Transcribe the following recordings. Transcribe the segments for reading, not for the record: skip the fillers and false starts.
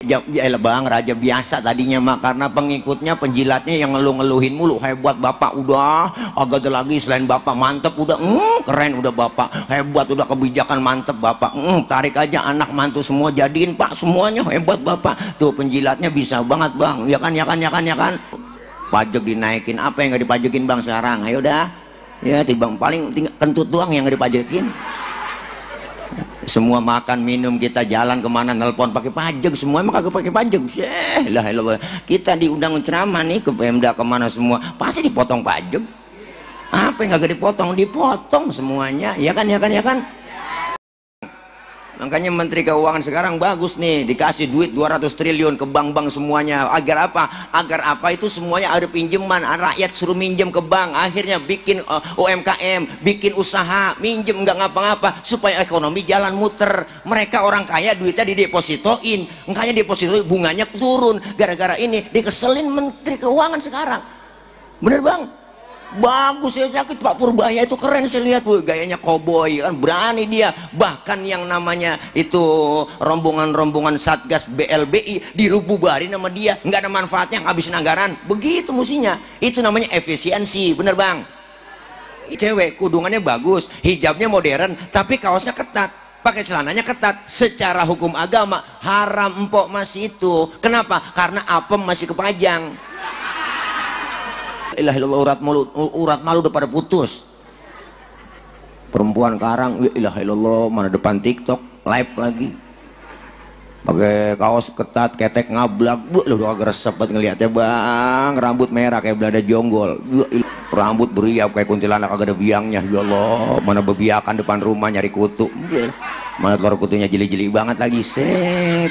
Ya bang, raja biasa tadinya mah, karena pengikutnya penjilatnya yang ngeluh-ngeluhin mulu. Hebat bapak, udah agak ada lagi selain bapak, mantep udah, keren udah bapak, hebat udah, kebijakan mantep bapak, tarik aja anak mantu semua jadiin pak, semuanya hebat bapak. Tuh penjilatnya bisa banget bang, ya kan, ya kan, ya kan, ya kan. Pajak dinaikin, apa yang nggak dipajekin bang sekarang? Ayo dah, ya tibang paling kentut doang yang nggak dipajekin. Semua makan minum kita, jalan kemana, nelpon pakai pajak semua, emang kagak pakai pajak. Lah kita diundang ceramah nih ke Pemda kemana semua pasti dipotong pajak. Apa yang kagak dipotong? Dipotong semuanya, ya kan, ya kan, ya kan. Makanya Menteri Keuangan sekarang bagus nih, dikasih duit 200 triliun ke bank-bank semuanya. Agar apa? Agar apa? Itu semuanya ada pinjaman, rakyat suruh minjem ke bank, akhirnya bikin UMKM, bikin usaha, minjem nggak ngapa-ngapa supaya ekonomi jalan muter. Mereka orang kaya duitnya didepositoin, makanya deposito bunganya turun. Gara-gara ini dikeselin Menteri Keuangan sekarang. Bener bang? Bagus ya, sakit Pak Purbaya itu keren saya lihat, gayanya koboi kan, berani dia. Bahkan yang namanya itu rombongan-rombongan Satgas BLBI dirububarin sama dia, nggak ada manfaatnya, ngabisin anggaran. Begitu musinya, itu namanya efisiensi, bener bang. Cewek kudungannya bagus, hijabnya modern, tapi kaosnya ketat, pakai celananya ketat. Secara hukum agama haram empok masih itu. Kenapa? Karena apem masih kepajang. Ilah urat malu udah pada putus. Perempuan karang, ilah mana depan TikTok live lagi, pakai kaos ketat, ketek ngablak, lu agak resep banget ngeliatnya bang. Rambut merah kayak belada jonggol, rambut beriap kayak kuntilanak agak ada biangnya. Ya Allah, mana bebiakan depan rumah nyari kutu, mana telur kutunya jeli-jeli banget lagi.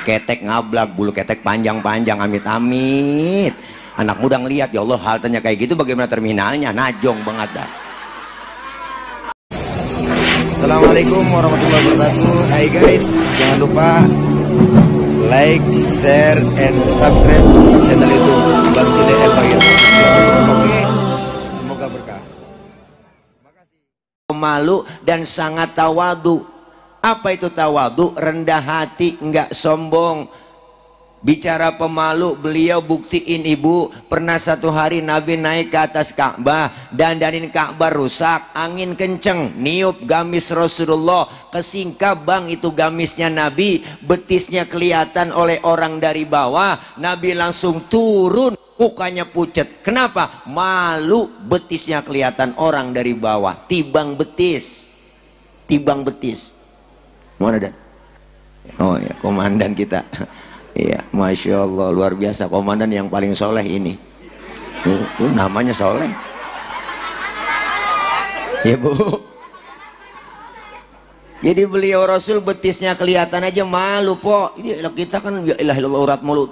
Ketek ngablak, bulu ketek panjang-panjang, amit-amit. Anak muda ngeliat, ya Allah, haltenya kayak gitu, bagaimana terminalnya? Najong banget dah. Assalamualaikum warahmatullahi wabarakatuh. Hai guys, jangan lupa like, share, and subscribe channel itu Bantu DL Bagian. Oke, semoga berkah. Malu dan sangat tawadu. Apa itu tawadu? Rendah hati, enggak sombong. Bicara pemalu, beliau buktiin ibu. Pernah satu hari Nabi naik ke atas Ka'bah, dandanin Ka'bah rusak, angin kenceng, niup gamis Rasulullah, kesingkap bang itu gamisnya Nabi, betisnya kelihatan oleh orang dari bawah. Nabi langsung turun, mukanya pucet. Kenapa? Malu, betisnya kelihatan orang dari bawah. Tibang betis, tibang betis. Mana dah? Oh ya, komandan kita. Iya, Masya Allah, luar biasa, komandan yang paling soleh ini. Namanya soleh. Ya bu. Jadi beliau Rasul betisnya kelihatan aja malu po. Kita kan ya ilah urat malu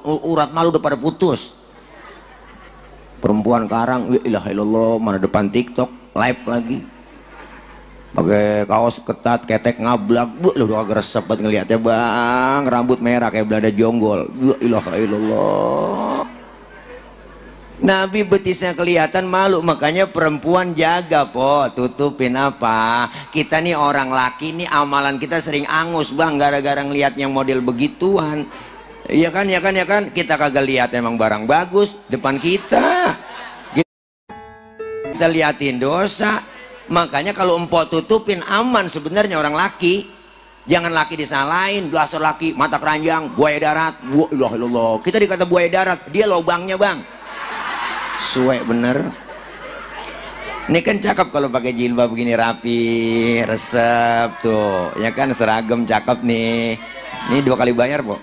udah pada putus. Perempuan karang, ya ilah mana depan TikTok live lagi, pakai kaos ketat, ketek ngablak, lu agak resep banget ngeliatnya bang. Rambut merah kayak belada jonggol, ya ilah. Nabi betisnya kelihatan malu, makanya perempuan jaga po, tutupin apa. Kita nih orang laki nih amalan kita sering angus bang, gara-gara ngeliat yang model begituan. Iya kan, ya kan, ya kan. Kita kagak lihat emang barang bagus depan kita, kita liatin dosa. Makanya kalau empok tutupin aman sebenarnya orang laki. Jangan laki disalahin, dasar laki mata keranjang, buaya darat. Wah, kita dikata buaya darat, dia lobangnya bang. Suwe bener. Ini kan cakep kalau pakai jilbab begini rapi, resep tuh, ya kan, seragam cakep nih. Ini 2 kali bayar po.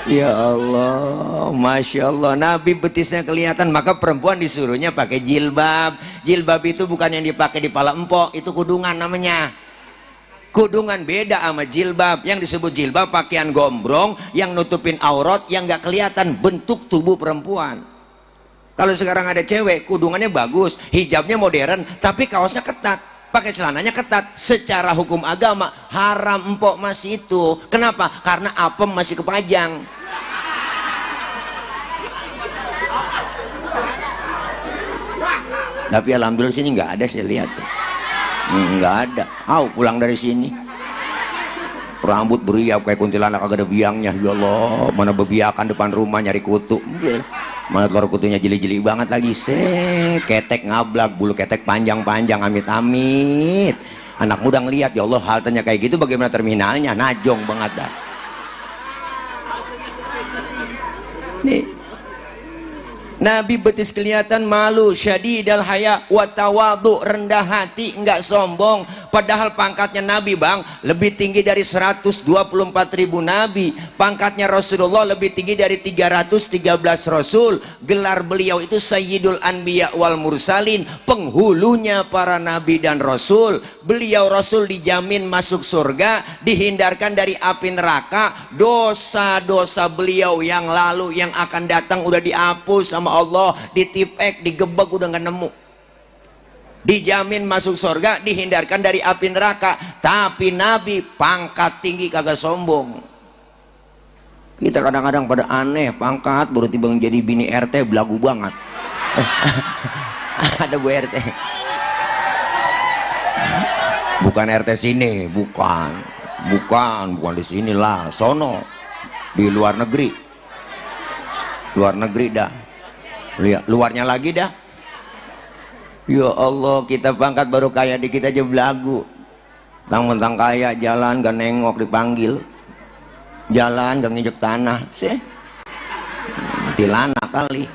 Ya Allah, Masya Allah. Nabi betisnya kelihatan, maka perempuan disuruhnya pakai jilbab. Jilbab itu bukan yang dipakai di pala empok, itu kudungan namanya. Kudungan beda sama jilbab. Yang disebut jilbab pakaian gombrong yang nutupin aurat, yang nggak kelihatan bentuk tubuh perempuan. Kalau sekarang ada cewek kudungannya bagus, hijabnya modern, tapi kaosnya ketat, pakai celananya ketat. Secara hukum agama haram empok masih itu. Kenapa? Karena apem masih kepajang. Tapi alhamdulillah sini nggak ada, saya lihat tuh nggak ada. Pulang dari sini rambut beriak kayak kuntilanak kagak ada biangnya. Ya Allah, mana bebiakan depan rumah nyari kutu, mana telur kutunya jeli-jeli banget lagi. Ketek ngablak, bulu ketek panjang-panjang, amit-amit. Anak muda ngeliat, ya Allah haltenya kayak gitu, bagaimana terminalnya? Najong banget dah. Nih, Nabi betis kelihatan malu, syadidal haya wa tawadu, rendah hati, enggak sombong. Padahal pangkatnya Nabi bang lebih tinggi dari 124.000 Nabi. Pangkatnya Rasulullah lebih tinggi dari 313 Rasul. Gelar beliau itu Sayyidul Anbiya wal Mursalin, penghulunya para Nabi dan Rasul. Beliau Rasul dijamin masuk surga, dihindarkan dari api neraka. Dosa-dosa beliau yang lalu yang akan datang udah dihapus sama Allah, ditipek, digebek, udah nggak nemu. Dijamin masuk surga, dihindarkan dari api neraka. Tapi Nabi pangkat tinggi kagak sombong. Kita kadang-kadang pada aneh, pangkat baru tiba jadi bini RT belagu banget. Ada Bu RT. Bukan RT sini, bukan di sini lah, sono di luar negeri dah. Lihat luarnya lagi dah. Ya Allah, kita pangkat baru kaya dikit aja belagu. Mentang-mentang kaya, jalan gak nengok dipanggil, jalan gak nginjek tanah, tilana kali.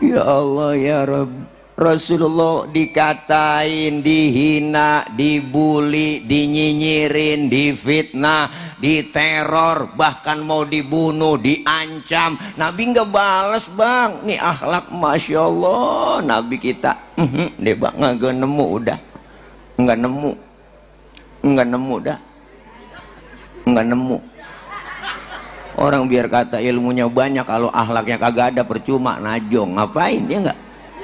Ya Allah ya Rabb. Rasulullah dikatain, dihina, dibully, dinyinyirin, difitnah, diteror, bahkan mau dibunuh, diancam. Nabi nggak balas bang. Nih akhlak Masya Allah Nabi kita. Deh bang, nggak nemu udah, nggak nemu. Orang biar kata ilmunya banyak, kalau akhlaknya kagak ada percuma, najong. Ngapain ya nggak?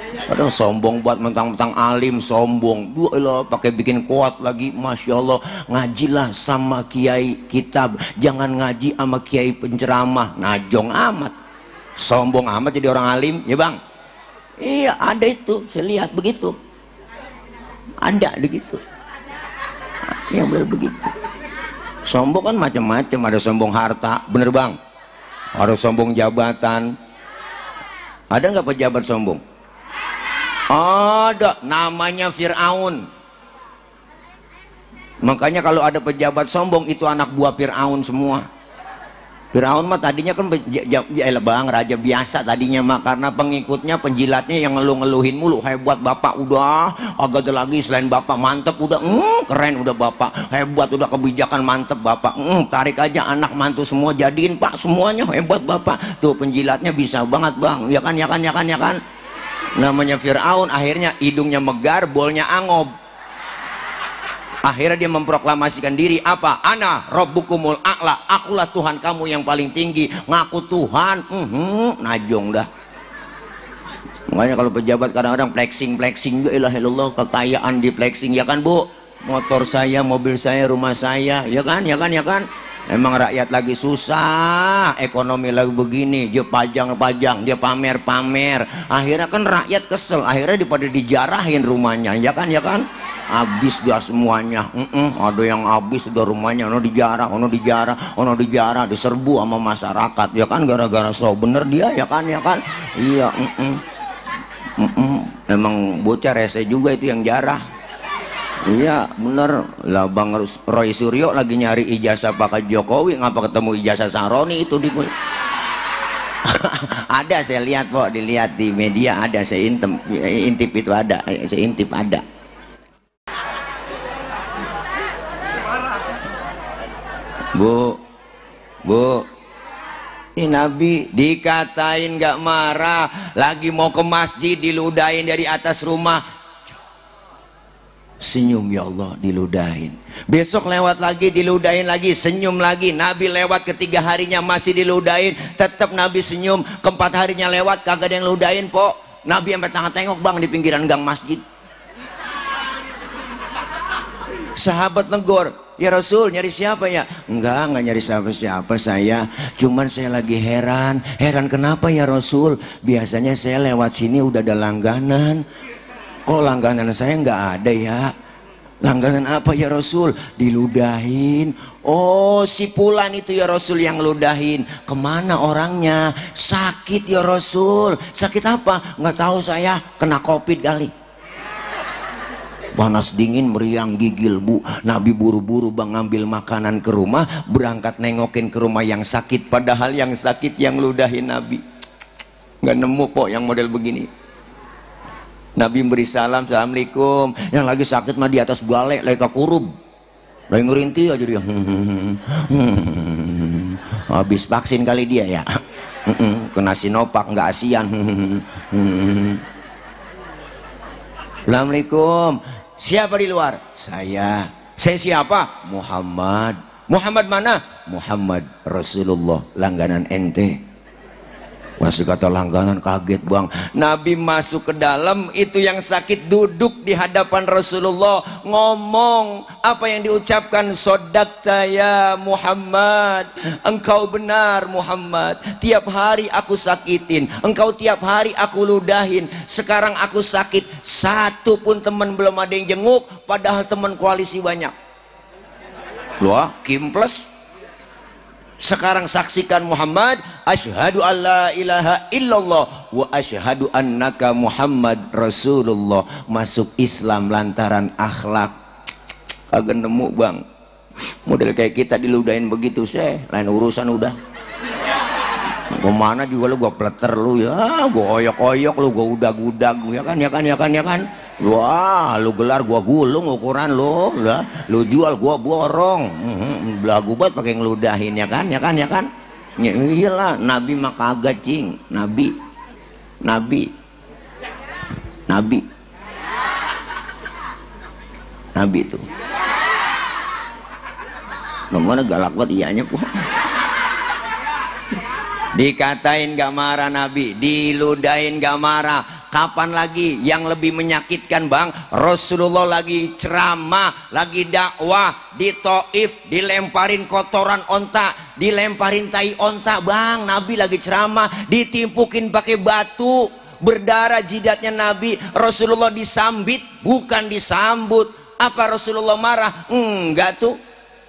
Kadang sombong buat mentang-mentang alim, sombong. Dua pakai bikin kuat lagi, Masya Allah. Ngajilah sama kiai kitab, jangan ngaji sama kiai penceramah. Najong amat, sombong amat jadi orang alim, ya bang. Iya ada itu, saya lihat begitu. Ada begitu. Yang benar begitu. Sombong kan macam-macam, ada sombong harta, bener bang. Ada sombong jabatan. Ada nggak pejabat sombong? Ada, namanya Fir'aun. Makanya kalau ada pejabat sombong itu anak buah Fir'aun semua. Fir'aun mah tadinya kan bang raja biasa tadinya mah, karena pengikutnya penjilatnya yang ngeluh-ngeluhin mulu. Hebat bapak, udah agak ada lagi selain bapak, mantep udah, keren udah bapak, hebat udah, kebijakan mantep bapak, tarik aja anak mantu semua jadiin pak, semuanya hebat bapak. Tuh penjilatnya bisa banget bang, ya kan. Namanya Fir'aun, akhirnya hidungnya megar, bolnya angob. Akhirnya dia memproklamasikan diri apa? Ana Rabbukumul A'la, akulah Tuhan kamu yang paling tinggi. Ngaku Tuhan, najong dah. Makanya kalau pejabat kadang-kadang flexing, ya ilah ilallah, kekayaan di flexing, ya kan bu? Motor saya, mobil saya, rumah saya, ya kan. Emang rakyat lagi susah, ekonomi lagi begini, dia pajang-pajang, dia pamer-pamer. Akhirnya kan rakyat kesel, akhirnya daripada dijarahin rumahnya, ya kan? Habis dia semuanya. Ada yang habis sudah rumahnya, ono dijarah, diserbu sama masyarakat, ya kan? Gara-gara so bener dia, ya kan? Iya, emang bocah rese juga itu yang jarah. Iya bener lah bang. Roy Suryo lagi nyari ijazah Pak Jokowi, ngapa ketemu ijazah Saroni itu di ada, saya lihat kok, dilihat di media ada, saya intip itu ada, saya intip ada. Bu, ini Nabi dikatain gak marah, lagi mau ke masjid diludahin dari atas rumah. Senyum, ya Allah, diludahin. Besok lewat lagi, diludahin lagi, senyum lagi. Nabi lewat ketiga harinya masih diludahin, tetap Nabi senyum. Keempat harinya lewat kagak ada yang ludahin po. Nabi sampai tengok bang di pinggiran gang masjid. Sahabat negor, ya Rasul nyari siapa ya? Enggak nyari siapa-siapa saya. Cuman saya lagi heran kenapa ya Rasul? Biasanya saya lewat sini udah ada langganan. Kok langganan saya nggak ada ya? Langganan apa ya Rasul? Diludahin. Oh, si Fulan itu ya Rasul yang ludahin. Kemana orangnya? Sakit ya Rasul. Sakit apa? Nggak tahu saya, kena COVID kali. Panas dingin meriang gigil bu. Nabi buru-buru bang ngambil makanan ke rumah, berangkat nengokin ke rumah yang sakit, padahal yang sakit yang ludahin Nabi. Nggak nemu kok yang model begini. Nabi beri salam, assalamualaikum. Yang lagi sakit mah di atas balai, leka kurub, lagi ngerinti aja dia. Habis vaksin kali dia ya. Kena Sinovac nggak ASEAN. Assalamualaikum. Siapa di luar? Saya. Saya siapa? Muhammad. Muhammad mana? Muhammad Rasulullah, langganan ente. Masih kata langganan, kaget bang. Nabi masuk ke dalam, itu yang sakit duduk di hadapan Rasulullah, ngomong apa yang diucapkan, sodakta ya Muhammad, engkau benar Muhammad, tiap hari aku sakitin engkau, tiap hari aku ludahin, sekarang aku sakit, satu pun teman belum ada yang jenguk, padahal teman koalisi banyak. Loh, Kim Plus. Sekarang saksikan Muhammad, asyhadu alla ilaha illallah wa asyhadu annaka Muhammad Rasulullah. Masuk Islam lantaran akhlak. Kagak nemu bang model kayak kita diludahin begitu, lain urusan udah. Kemana juga lu gua pleter lu ya, gua oyok-oyok lu, gua udag-udag ya kan. Wah, lu gelar gua gulung ukuran lu, lu jual gua borong. Belagu banget pakai ngeludahin ya kan. Ya, iyalah, Nabi mah kagak cing. Nabi itu. Nomornya galak banget iyanya kok. Dikatain gak marah Nabi, diludahin gak marah. Kapan lagi yang lebih menyakitkan bang? Rasulullah lagi ceramah, lagi dakwah di Taif, dilemparin kotoran onta, dilemparin tai onta bang. Nabi lagi ceramah, ditimpukin pakai batu, berdarah jidatnya Nabi. Rasulullah disambit, bukan disambut. Apa Rasulullah marah? Enggak tuh.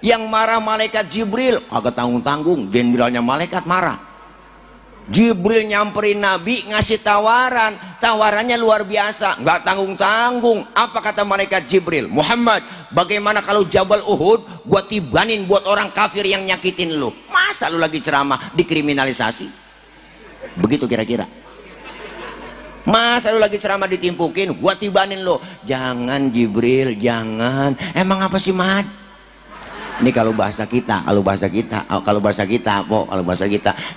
Yang marah malaikat Jibril, agak tanggung-tanggung, jenderalnya malaikat marah. Jibril nyamperin Nabi, ngasih tawaran, tawarannya luar biasa, nggak tanggung-tanggung. Apa kata malaikat Jibril? Muhammad, bagaimana kalau Jabal Uhud buat tibanin buat orang kafir yang nyakitin lu? Masa lu lagi ceramah dikriminalisasi? Begitu kira-kira. Masa lu lagi ceramah ditimpukin, buat tibanin lu? Jangan Jibril, jangan. Emang apa sih Mat? Ini kalau bahasa kita,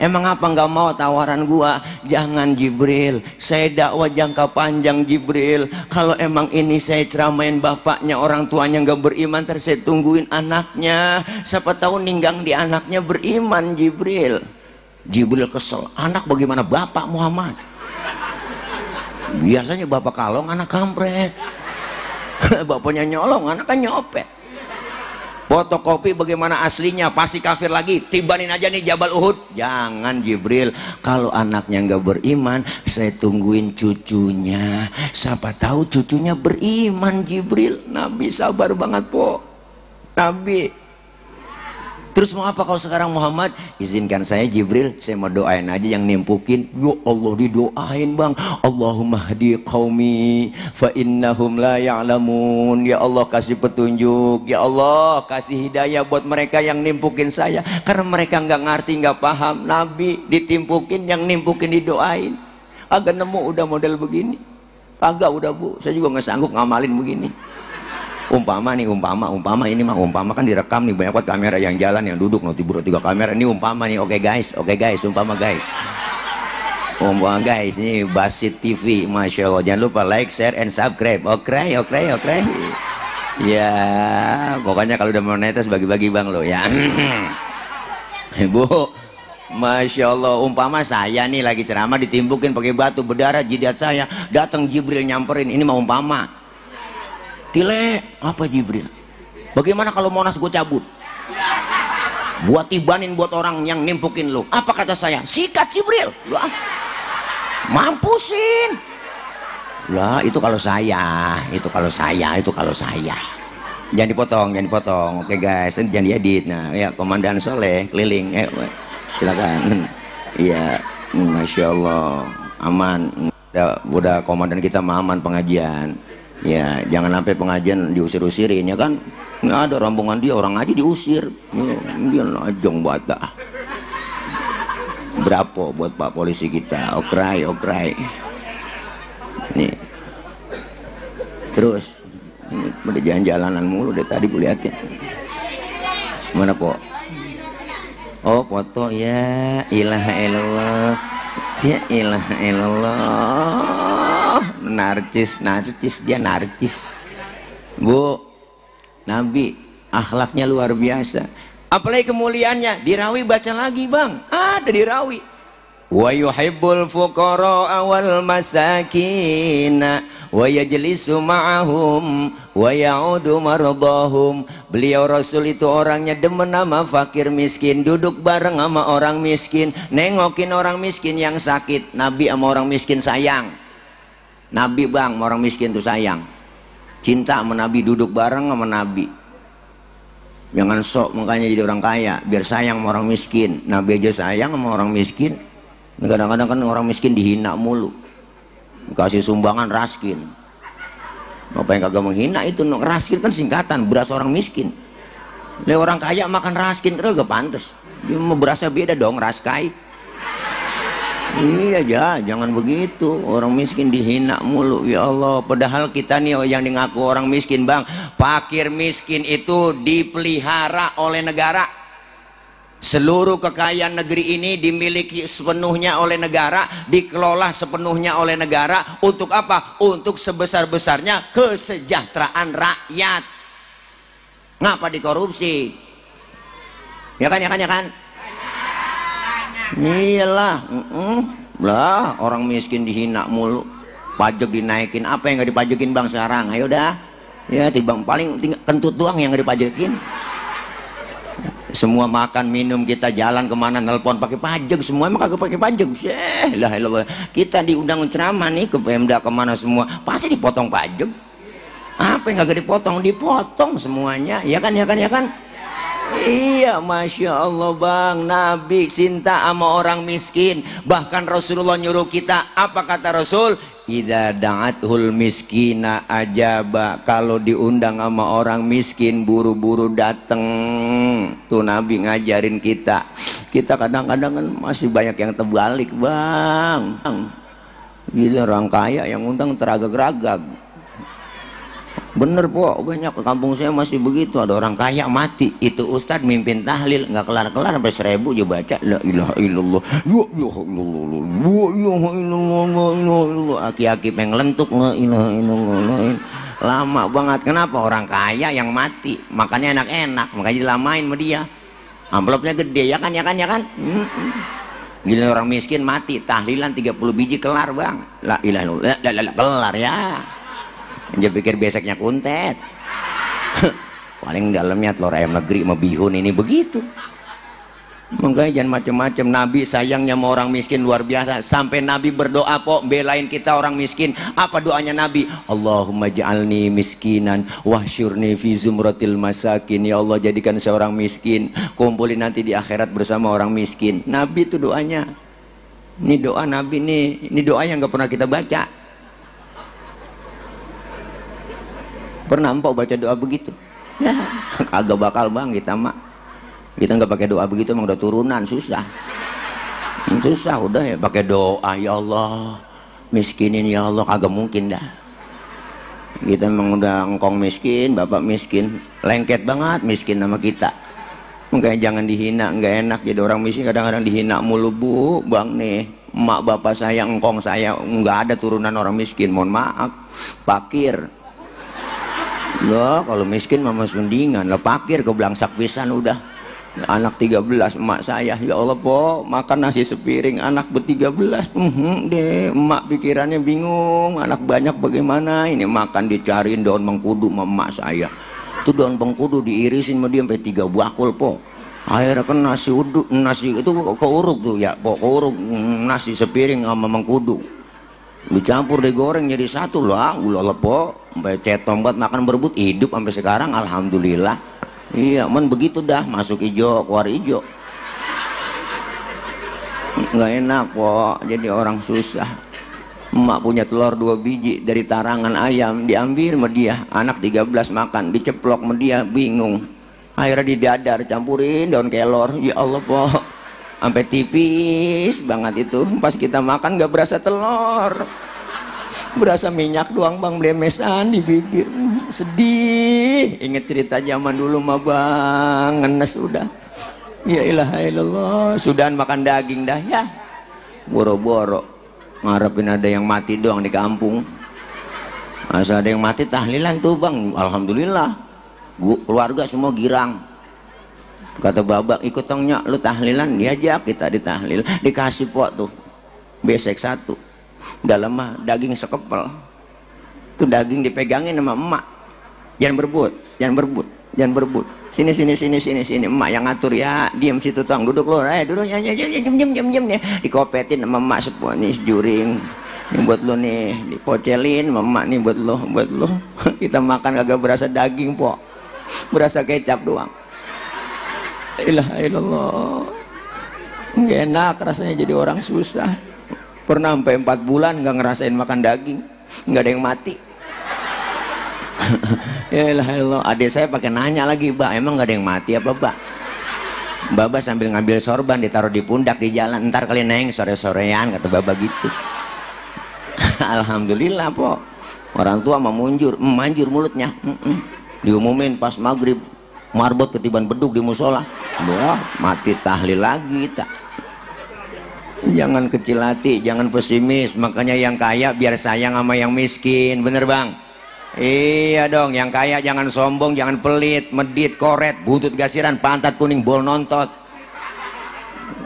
emang apa nggak mau tawaran gua? Jangan Jibril, saya dakwah jangka panjang Jibril. Kalau emang ini saya ceramain bapaknya, orang tuanya nggak beriman, terus saya tungguin anaknya. Siapa tahu ninggang di anaknya beriman Jibril. Jibril kesel, anak bagaimana bapak Muhammad? Biasanya bapak kalong, anak kampret. Bapaknya nyolong, anak kan nyopet. Fotokopi bagaimana aslinya, pasti kafir lagi, tibanin aja nih Jabal Uhud. Jangan Jibril, kalau anaknya nggak beriman, saya tungguin cucunya, siapa tahu cucunya beriman Jibril. Nabi sabar banget po, Nabi. Terus mau apa kalau sekarang Muhammad? Izinkan saya Jibril, saya mau doain aja yang nimpukin. Ya Allah, didoain bang. Allahumma hdi qaumi fa innahum la ya'lamun. Ya Allah kasih petunjuk, ya Allah kasih hidayah buat mereka yang nimpukin saya, karena mereka nggak ngerti, nggak paham. Nabi ditimpukin, yang nimpukin didoain. Agak nemu udah model begini. Kagak udah bu, saya juga nggak sanggup ngamalin begini. Umpama ini mah umpama kan direkam nih, banyak banget kamera yang jalan, yang duduk, nanti tiba 3 kamera. Ini umpama nih, oke guys, umpama guys, ini Basit TV, masya Allah. Jangan lupa like, share, and subscribe. Oke. Ya, pokoknya kalau udah monetis bagi-bagi bang lo ya. Bu, masya Allah, umpama saya nih lagi ceramah ditimpukin pakai batu, berdarah jidat saya, datang Jibril nyamperin. Ini mah umpama. Tile, apa Jibril? Bagaimana kalau Monas gue cabut? Buat tibanin buat orang yang nimpukin lu. Apa kata saya? Sikat Jibril. Lah, mampusin. Lah, itu kalau saya. Jangan dipotong, jangan dipotong. Oke guys, jangan diedit. Nah, ya Komandan Soleh keliling. Silakan. Iya, Masya Allah, aman. Udah komandan kita aman pengajian. Ya, jangan sampai pengajian diusir-usirin ya kan. Nggak ada rombongan dia, orang aja diusir. Dia lajong bata. Berapa buat Pak polisi kita? Okrai, okrai. Nih. Terus pada jalan-jalanan mulu deh tadi gue liatin. Mana po? Oh foto ya, ilaha illallah, ya ilaha illallah. Narcis dia narcis. Bu, Nabi akhlaknya luar biasa. Apalagi kemuliaannya, dirawi baca lagi bang, ada dirawi. Wa yuhibbul fuqara wal masakin wa yajlisu ma'ahum wa ya'udu mardahum. Beliau Rasul itu orangnya demen sama fakir miskin, duduk bareng sama orang miskin, nengokin orang miskin yang sakit. Nabi sama orang miskin sayang. Nabi bang, sama orang miskin tuh sayang. Cinta sama Nabi, duduk bareng sama Nabi. Jangan sok makanya jadi orang kaya, biar sayang sama orang miskin. Nabi aja sayang sama orang miskin. Kadang-kadang kan orang miskin dihina mulu, kasih sumbangan raskin. Apa yang kagak menghina itu? Raskin kan singkatan beras orang miskin. Le orang kaya makan raskin terus gak pantas. Dia mau berasnya beda dong, raskai. Iya aja, jangan begitu. Orang miskin dihina mulu, ya Allah. Padahal kita nih yang ngaku orang miskin bang, fakir miskin itu dipelihara oleh negara. Seluruh kekayaan negeri ini dimiliki sepenuhnya oleh negara, dikelola sepenuhnya oleh negara. Untuk apa? Untuk sebesar-besarnya kesejahteraan rakyat. Ngapa dikorupsi? Ya kan, ya kan, ya kan? Iyalah, lah orang miskin dihina mulu, pajak dinaikin. Apa yang nggak dipajakin bang sekarang? Ayo dah, ya tibang paling kentut doang yang nggak dipajakin. Semua makan minum kita jalan kemana nelpon pakai pajak semua, emang kagak pakai pajak. Lah kita diundang ceramah nih ke Pemda kemana semua pasti dipotong pajak. Apa yang kagak dipotong? Dipotong semuanya, ya kan, ya kan, ya kan. Iya, Masya Allah bang, Nabi cinta sama orang miskin. Bahkan Rasulullah nyuruh kita, apa kata Rasul? Idza da'athul miskina ajaba. Kalau diundang sama orang miskin buru-buru dateng. Tuh Nabi ngajarin kita. Kita kadang-kadang kan masih banyak yang terbalik bang. Gila, orang kaya yang undang teragak-ragag. Bener po, banyak ke kampung saya masih begitu. Ada orang kaya mati, itu ustadz mimpin tahlil nggak kelar-kelar sampai 1000 aja baca la ilaha illallah, la ilaha illallah, la ilaha illallah. Aki-aki penglentuk la ilaha illallah. Lama banget. Kenapa? Orang kaya yang mati makannya enak-enak, makanya dilamain sama dia. Amplopnya gede, ya kan, ya kan, ya kan. Gila, orang miskin mati tahlilan 30 biji kelar bang. La ilaha illallah, kelar ya. Dia pikir beseknya kuntet. Paling dalamnya telur ayam negeri sama bihun ini begitu. Makanya jangan macam-macam. Nabi sayangnya sama orang miskin luar biasa. Sampai Nabi berdoa kok belain kita orang miskin. Apa doanya Nabi? Allahumma ja'alni miskinan wahsyurni fi zumratil masakin. Ya Allah, jadikan seorang miskin, kumpulin nanti di akhirat bersama orang miskin. Nabi itu doanya. Ini doa Nabi nih. Ini doa yang gak pernah kita baca. Pernah empok baca doa begitu? Ya, kagak bakal bang kita mak. Kita nggak pakai doa begitu, emang udah turunan susah. Susah udah ya pakai doa ya Allah miskinin ya Allah, kagak mungkin dah. Kita emang udah engkong miskin, bapak miskin, lengket banget miskin sama kita. Makanya jangan dihina, nggak enak jadi orang miskin. Kadang-kadang dihina mulu bu, bang nih, emak bapak saya, engkong saya, nggak ada turunan orang miskin. Mohon maaf, fakir. Loh, kalau miskin mah mendingan lah, pakir ke belangsak pisan udah. Anak 13 emak saya, ya Allah po, makan nasi sepiring anak ber-13. Deh, emak pikirannya bingung, anak banyak bagaimana ini makan, dicariin daun mengkudu sama emak saya. Itu daun mengkudu diirisin sama dia sampai 3 bakul po. Akhirnya kan nasi uduk, nasi itu keuruk tuh ya po, keuruk nasi sepiring sama mengkudu. dicampur digoreng jadi satu lah, gula lepo sampai cetom buat makan berebut, hidup sampai sekarang alhamdulillah. Iya men begitu dah, masuk ijo keluar ijo, nggak enak kok jadi orang susah. Emak punya telur 2 biji dari tarangan ayam, diambil sama dia, anak 13 makan, diceplok sama dia, bingung. Akhirnya didadar, campurin daun kelor, ya Allah po, sampai tipis banget itu. Pas kita makan nggak berasa telur, berasa minyak doang bang, blemesan di bibir. Sedih, inget cerita zaman dulu mah bang, ngenes udah. Ya ilaha illallah, sudahan makan daging dah ya, boro-boro ngarepin ada yang mati doang di kampung. Masa ada yang mati tahlilan tuh bang, alhamdulillah keluarga semua girang. Kata babak, ikut tongnya lu tahlilan, diajak kita ditahlil, dikasih pok tuh besek 1 dalam mah daging sekepel tuh, daging dipegangin sama emak, jangan berebut, jangan berebut, jangan berebut, sini emak yang ngatur ya, diam situ tong, duduk lu, duduk ya, jam nih, dikopetin sama emak semua nih, juring ini buat lu nih, dipocelin sama emak nih buat lu. Kita makan kagak berasa daging po, berasa kecap doang. Ilaha illallah, nggak enak rasanya jadi orang susah. Pernah sampai 4 bulan nggak ngerasain makan daging, nggak ada yang mati. Ya Allah, adik saya pakai nanya lagi, Mbak, emang gak ada yang mati apa, Mbak? Baba sambil ngambil sorban ditaruh di pundak di jalan, ntar kali neng sore-sorean, kata Baba gitu. Alhamdulillah po, orang tua mah manjur mulutnya. Diumumin pas maghrib, marbot ketiban beduk di musola, wah mati tahlil lagi tak. Jangan kecil hati, jangan pesimis. Makanya yang kaya biar sayang sama yang miskin, bener bang? Iya dong, yang kaya jangan sombong, jangan pelit, medit, koret, butut gasiran, pantat kuning, bol nontot.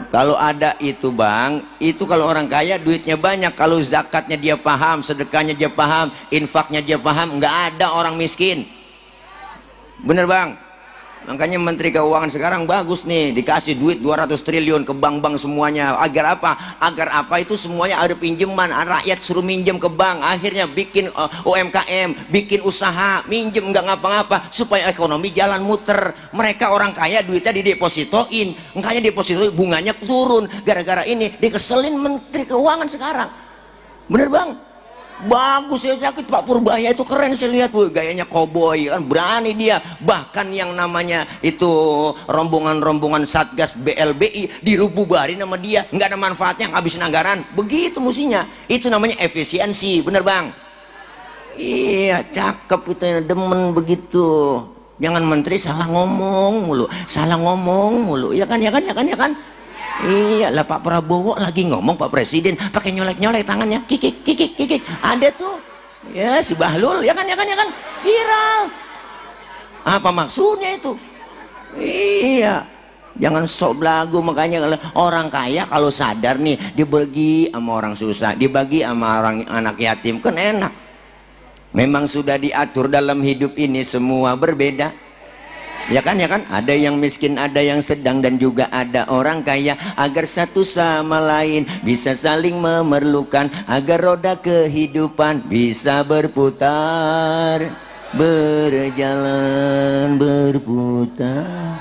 Kalau ada itu bang, itu kalau orang kaya duitnya banyak, kalau zakatnya dia paham, sedekahnya dia paham, infaknya dia paham, nggak ada orang miskin. Bener bang? Makanya Menteri Keuangan sekarang bagus nih, dikasih duit 200 triliun ke bank-bank semuanya. Agar apa? Agar apa, itu semuanya ada pinjaman, rakyat suruh minjem ke bank, akhirnya bikin UMKM, bikin usaha, minjem nggak ngapa-ngapa supaya ekonomi jalan muter. Mereka orang kaya duitnya didepositoin, makanya deposito bunganya turun. Gara-gara ini dikeselin Menteri Keuangan sekarang. Bener bang? Bagus ya, sakit Pak Purbaya itu keren saya lihat, woy, gayanya koboi kan, berani dia. Bahkan yang namanya itu rombongan-rombongan Satgas BLBI dirububarin sama dia, nggak ada manfaatnya, ngabisin anggaran. Begitu musinya, itu namanya efisiensi, bener bang? Iya cakep itu, demen begitu. Jangan menteri salah ngomong mulu, ya kan. Iya lah, Pak Prabowo lagi ngomong, Pak Presiden pakai nyolek-nyolek tangannya, kikik, ada tuh ya si Bahlul, ya kan, viral. Apa maksudnya itu? Iya, jangan sok belagu. Makanya orang kaya kalau sadar nih, dibagi sama orang susah, dibagi sama orang anak yatim, kan enak. Memang sudah diatur dalam hidup ini semua berbeda. Ya kan, ada yang miskin, ada yang sedang, dan juga ada orang kaya, agar satu sama lain bisa saling memerlukan, agar roda kehidupan bisa berputar, berjalan, berputar.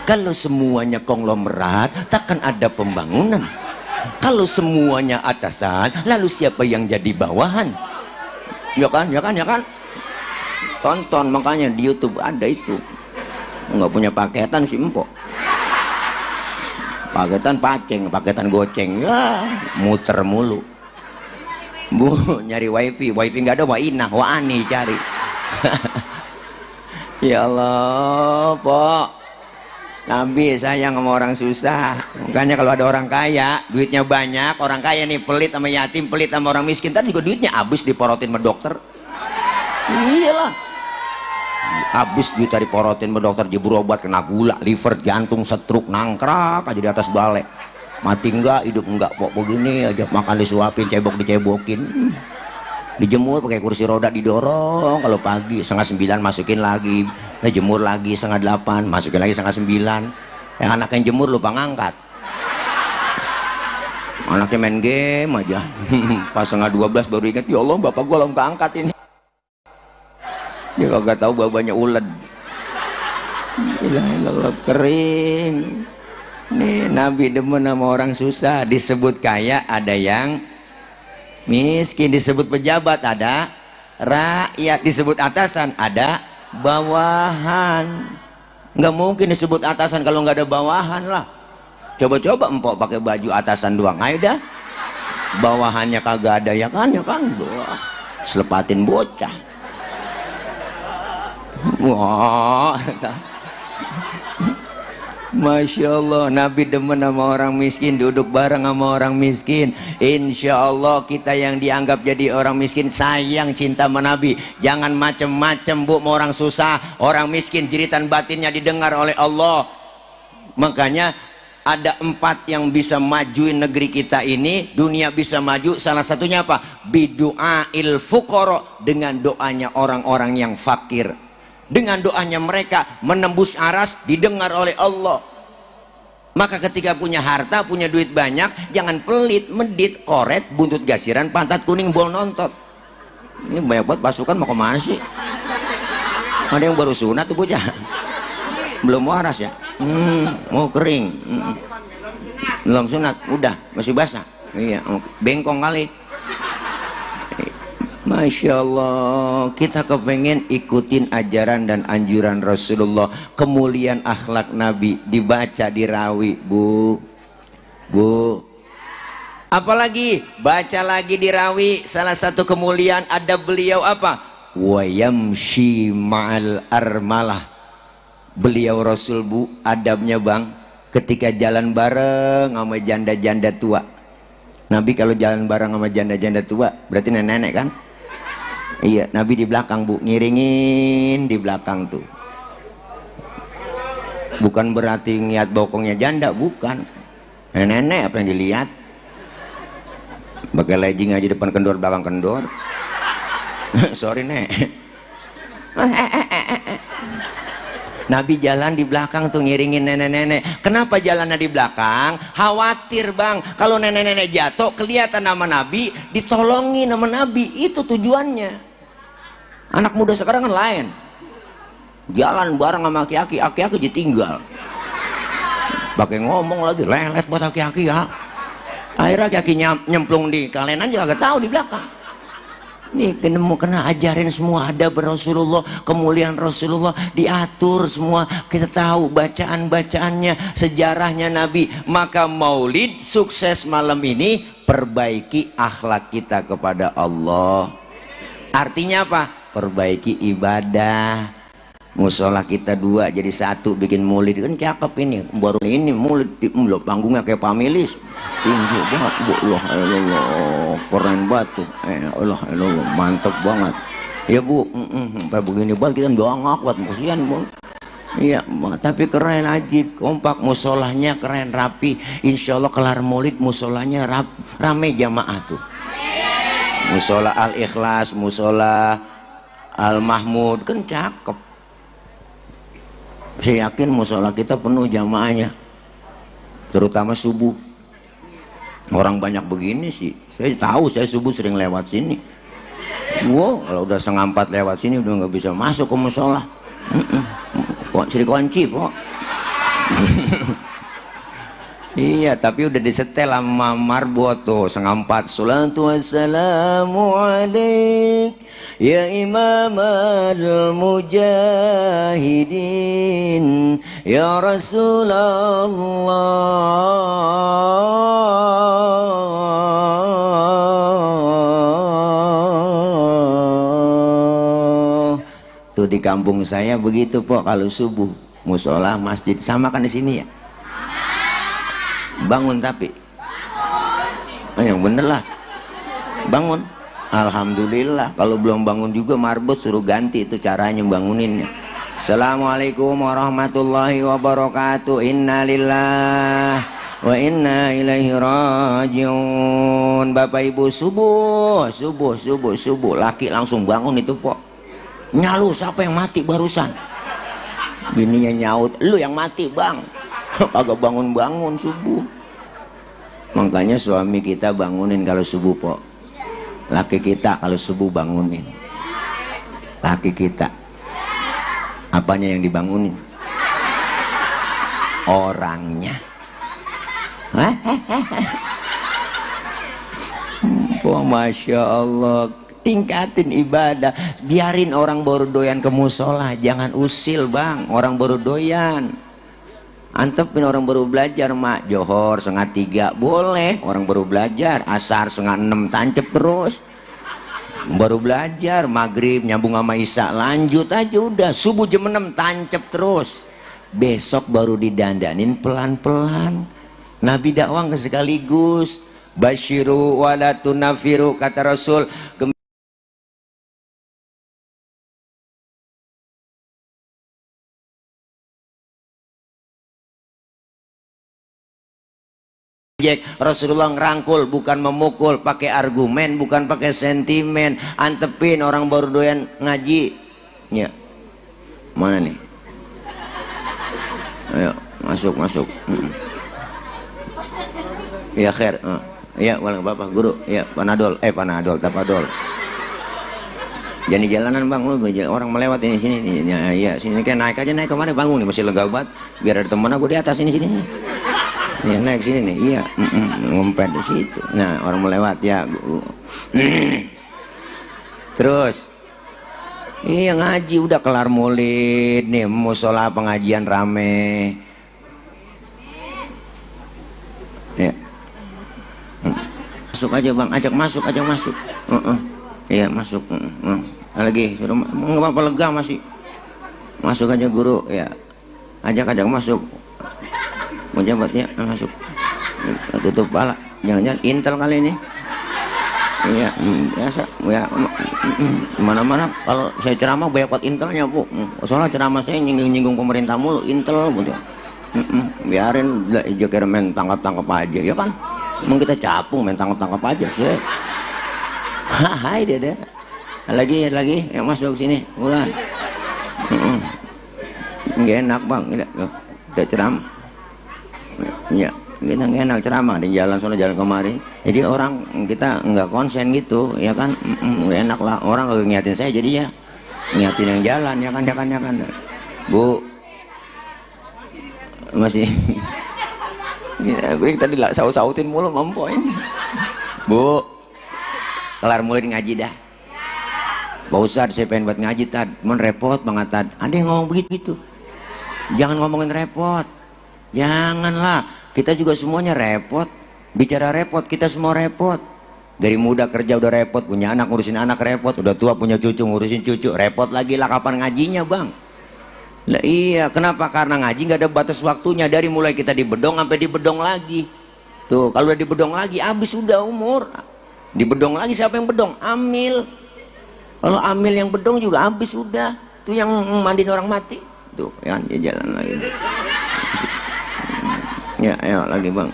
Kalau semuanya konglomerat, takkan ada pembangunan. Kalau semuanya atasan, lalu siapa yang jadi bawahan? Ya kan? Tonton, makanya di YouTube ada itu. Nggak punya paketan si empok, paketan paceng, paketan goceng, ya muter mulu. Bu nyari wifi nggak ada, wainah wani cari. Ya Allah pok, Nabi sayang sama orang susah. Makanya kalau ada orang kaya duitnya banyak, orang kaya nih pelit sama yatim, pelit sama orang miskin, tadi juga duitnya habis diporotin sama dokter. Iyalah, habis duit dari porotin sama dokter, jebur obat kena gula, liver, jantung, stroke, nangkrak aja di atas balai. Mati enggak, hidup enggak, pok begini aja, makan disuapin, dicebokin, dijemur pakai kursi roda, didorong. Kalau pagi 8:30 masukin lagi, jemur lagi 7:30, masukin lagi 8:30. Yang anak yang jemur lupa ngangkat. Anaknya main game aja. Pas setengah 12 baru ingat, ya Allah bapak gua belum keangkat ini. Dia kagak tahu bapaknya uled. Ilah kering. Nih Nabi demen sama orang susah. Disebut kaya ada yang miskin, disebut pejabat ada rakyat, disebut atasan ada bawahan. Nggak mungkin disebut atasan kalau nggak ada bawahan lah. Coba-coba empok pakai baju atasan doang, ayo dah. Bawahannya kagak ada ya kan doang. Selepatin bocah. Wah, Masya Allah, Nabi demen sama orang miskin, duduk bareng sama orang miskin. Insya Allah kita yang dianggap jadi orang miskin sayang cinta sama Nabi. Jangan macem-macem bu, mau orang susah, orang miskin jeritan batinnya didengar oleh Allah. Makanya ada 4 yang bisa majuin negeri kita ini, dunia bisa maju. Salah satunya apa? Bidu'ail fuqara, dengan doanya orang-orang yang fakir. Dengan doanya mereka menembus aras, didengar oleh Allah. Maka ketika punya harta, punya duit banyak, jangan pelit, medit, koret, buntut gasiran, pantat kuning, bol nontot. Ini banyak banget pasukan, mau kemana sih? Ada yang baru sunat tuh bocah, belum waras ya. Mau kering. Belum sunat, udah masih basah. Iya, bengkong kali. Masya Allah, kita kepengen ikutin ajaran dan anjuran Rasulullah, kemuliaan akhlak Nabi dibaca, dirawi, bu. Apalagi baca lagi, dirawi. Salah satu kemuliaan ada beliau apa? Wa yamshi ma'al armalah. Beliau Rasul bu, adabnya bang, ketika jalan bareng sama janda-janda tua. Nabi kalau jalan bareng sama janda-janda tua berarti nenek-nenek kan? Iya, Nabi di belakang bu, ngiringin di belakang tuh. Bukan berarti niat bokongnya janda, bukan. Nenek apa yang dilihat? Pakai legging aja depan kendor, belakang kendor. Sorry nek. Nabi jalan di belakang tuh ngiringin nenek-nenek. Kenapa jalannya di belakang? Khawatir bang, kalau nenek-nenek jatuh kelihatan nama Nabi, ditolongin nama Nabi. Itu tujuannya. Anak muda sekarang kan lain, jalan bareng sama aki-aki, aki-aki ditinggal, pakai ngomong lagi lelet buat aki-aki ya. Akhirnya aki-aki nyemplung di kalenan juga gak tahu di belakang. Nih kena ajarin semua ada Rasulullah, kemuliaan Rasulullah diatur semua. Kita tahu bacaan-bacaannya, sejarahnya Nabi. Maka maulid sukses malam ini, perbaiki akhlak kita kepada Allah. Artinya apa? Perbaiki ibadah. Musola kita 2 jadi 1, bikin maulid kan cakep ini. Baru ini maulid panggungnya kayak pamilis, tinggi banget bu. Allah keren banget tuh. Allah mantep banget ya bu. Sampai begini banget kita doang buat kasihan bu. Iya, tapi keren, ajib, kompak, musolahnya keren, rapi. Insya Allah kelar maulid musolanya rame jamaah tuh. Musola Al-Ikhlas, musola Al-Mahmud kan cakep. Saya yakin musola kita penuh jamaahnya, terutama subuh. Orang banyak begini sih. Saya tahu, saya subuh sering lewat sini. Wow, kalau udah 3:30 lewat sini udah nggak bisa masuk ke musola. Kok jadi kunci kok. Iya, tapi udah disetel sama marbot tuh 3:30. Salatu wassalamu alaik ya imam al-mujahidin ya Rasulullah. Tuh di kampung saya begitu Pok, kalau subuh musola masjid sama kan di sini ya. Bangun tapi yang bener lah, bangun. Alhamdulillah. Kalau belum bangun juga marbot suruh ganti, itu caranya banguninnya. Assalamualaikum warahmatullahi wabarakatuh. Innalillah wa inna ilaihi rajiun. Bapak ibu subuh laki langsung bangun itu Pok. Nyalu, siapa yang mati barusan? Bininya nyaut, lu yang mati bang. Kagak bangun-bangun subuh. Makanya suami kita bangunin kalau subuh, po. Laki kita kalau subuh bangunin. Laki kita. Apanya yang dibangunin? Orangnya. Oh, Masya Allah. Tingkatin ibadah. Biarin orang baru doyan ke musola. Jangan usil, bang. Orang baru doyan. Antepin orang baru belajar, mak. Johor 2:30 boleh. Orang baru belajar. Asar 5:30 tancep terus. Baru belajar. Maghrib nyambung sama isya, lanjut aja udah. Subuh jam 6 tancep terus. Besok baru didandanin pelan-pelan. Nabi dakwah sekaligus. Basyiru wala tunafiru, kata Rasul. Rasulullah ngerangkul, bukan memukul, pakai argumen, bukan pakai sentimen. Antepin orang baru doyan ngaji. Ya. Mana nih? Ayo, masuk. Ya, khair. Ya, wala bapak guru. Ya, panadol, tapadol. Jadi jalanan, bang, lu orang melewat ini sini. Ya, sini kan naik kemana, bangun nih, masih lega banget. Biar ada temen aku di atas sini. Ya, naik sini nih, iya, ngumpet di situ. Nah, orang melewat ya. Terus, iya ngaji udah kelar maulid nih, musola pengajian rame. Ya, masuk aja bang, ajak masuk. Iya masuk. Lagi, suruh nggak apa-apa, lega masih. Masuk aja guru, ya, ajak masuk. Mau jabat ya, masuk. Tutup pala, jangan-jangan intel kali ini. Iya, biasa. Ya, mana-mana kalau saya ceramah banyak buat intelnya, bu. Soalnya ceramah saya nyinggung pemerintah mulu, intel, gitu. Biarin jekir main tangkap aja, ya kan? Emang kita capung main tangkap aja sih. Hai dede. Lagi, yang masuk sini, bukan? Nggak enak bang, tidak ceramah. Ya, kita nggak enak ceramah di jalan sana jalan kemari. Jadi orang kita nggak konsen gitu, ya kan? Nggak enak lah. Orang lagi ngiatin saya, jadi ya ngiatin yang jalan, ya kan. Bu, masih. Ya, gue tadi lah saut-sautin mulu mampoin. Bu, kelar mulai ngaji dah. Pak Ustadz, saya pengen buat ngaji tad, mon repot banget tad. Ada yang ngomong begitu. Jangan ngomongin repot. Janganlah. Kita juga semuanya repot. Bicara repot, kita semua repot. Dari muda kerja udah repot, punya anak ngurusin anak repot, udah tua punya cucu ngurusin cucu, repot lagi lah kapan ngajinya bang. Lah iya, kenapa? Karena ngaji nggak ada batas waktunya. Dari mulai kita di bedong sampai di bedong lagi. Tuh, kalau udah di bedong lagi, habis udah umur. Di bedong lagi siapa yang bedong? Amil. Kalau amil yang bedong juga habis udah. Tuh yang mandiin orang mati. Tuh, ya dia jalan lagi. Ya, ayo lagi bang.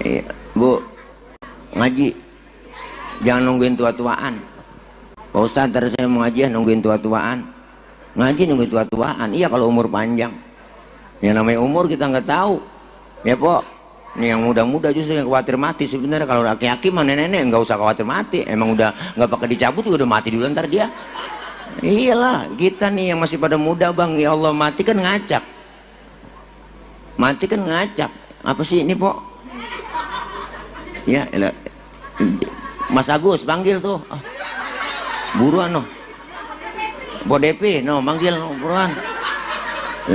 Iya, bu, ngaji. Jangan nungguin tua-tuaan. Pak Ustadz, ntar saya mau ngaji nungguin tua-tuaan. Ngaji nungguin tua-tuaan. Iya kalau umur panjang. Yang namanya umur kita nggak tahu. Ya po. Ini yang muda-muda justru yang khawatir mati. Sebenarnya kalau laki-laki mah nenek-nenek nggak usah khawatir mati. Emang udah nggak pakai dicabut juga udah mati dulu ntar dia. Iyalah, kita nih yang masih pada muda bang, ya Allah, mati kan ngacak. Mati kan ngacak. Apa sih ini po? Ya, Mas Agus panggil tuh. Buruan noh. Po DP, noh manggil noh, buruan.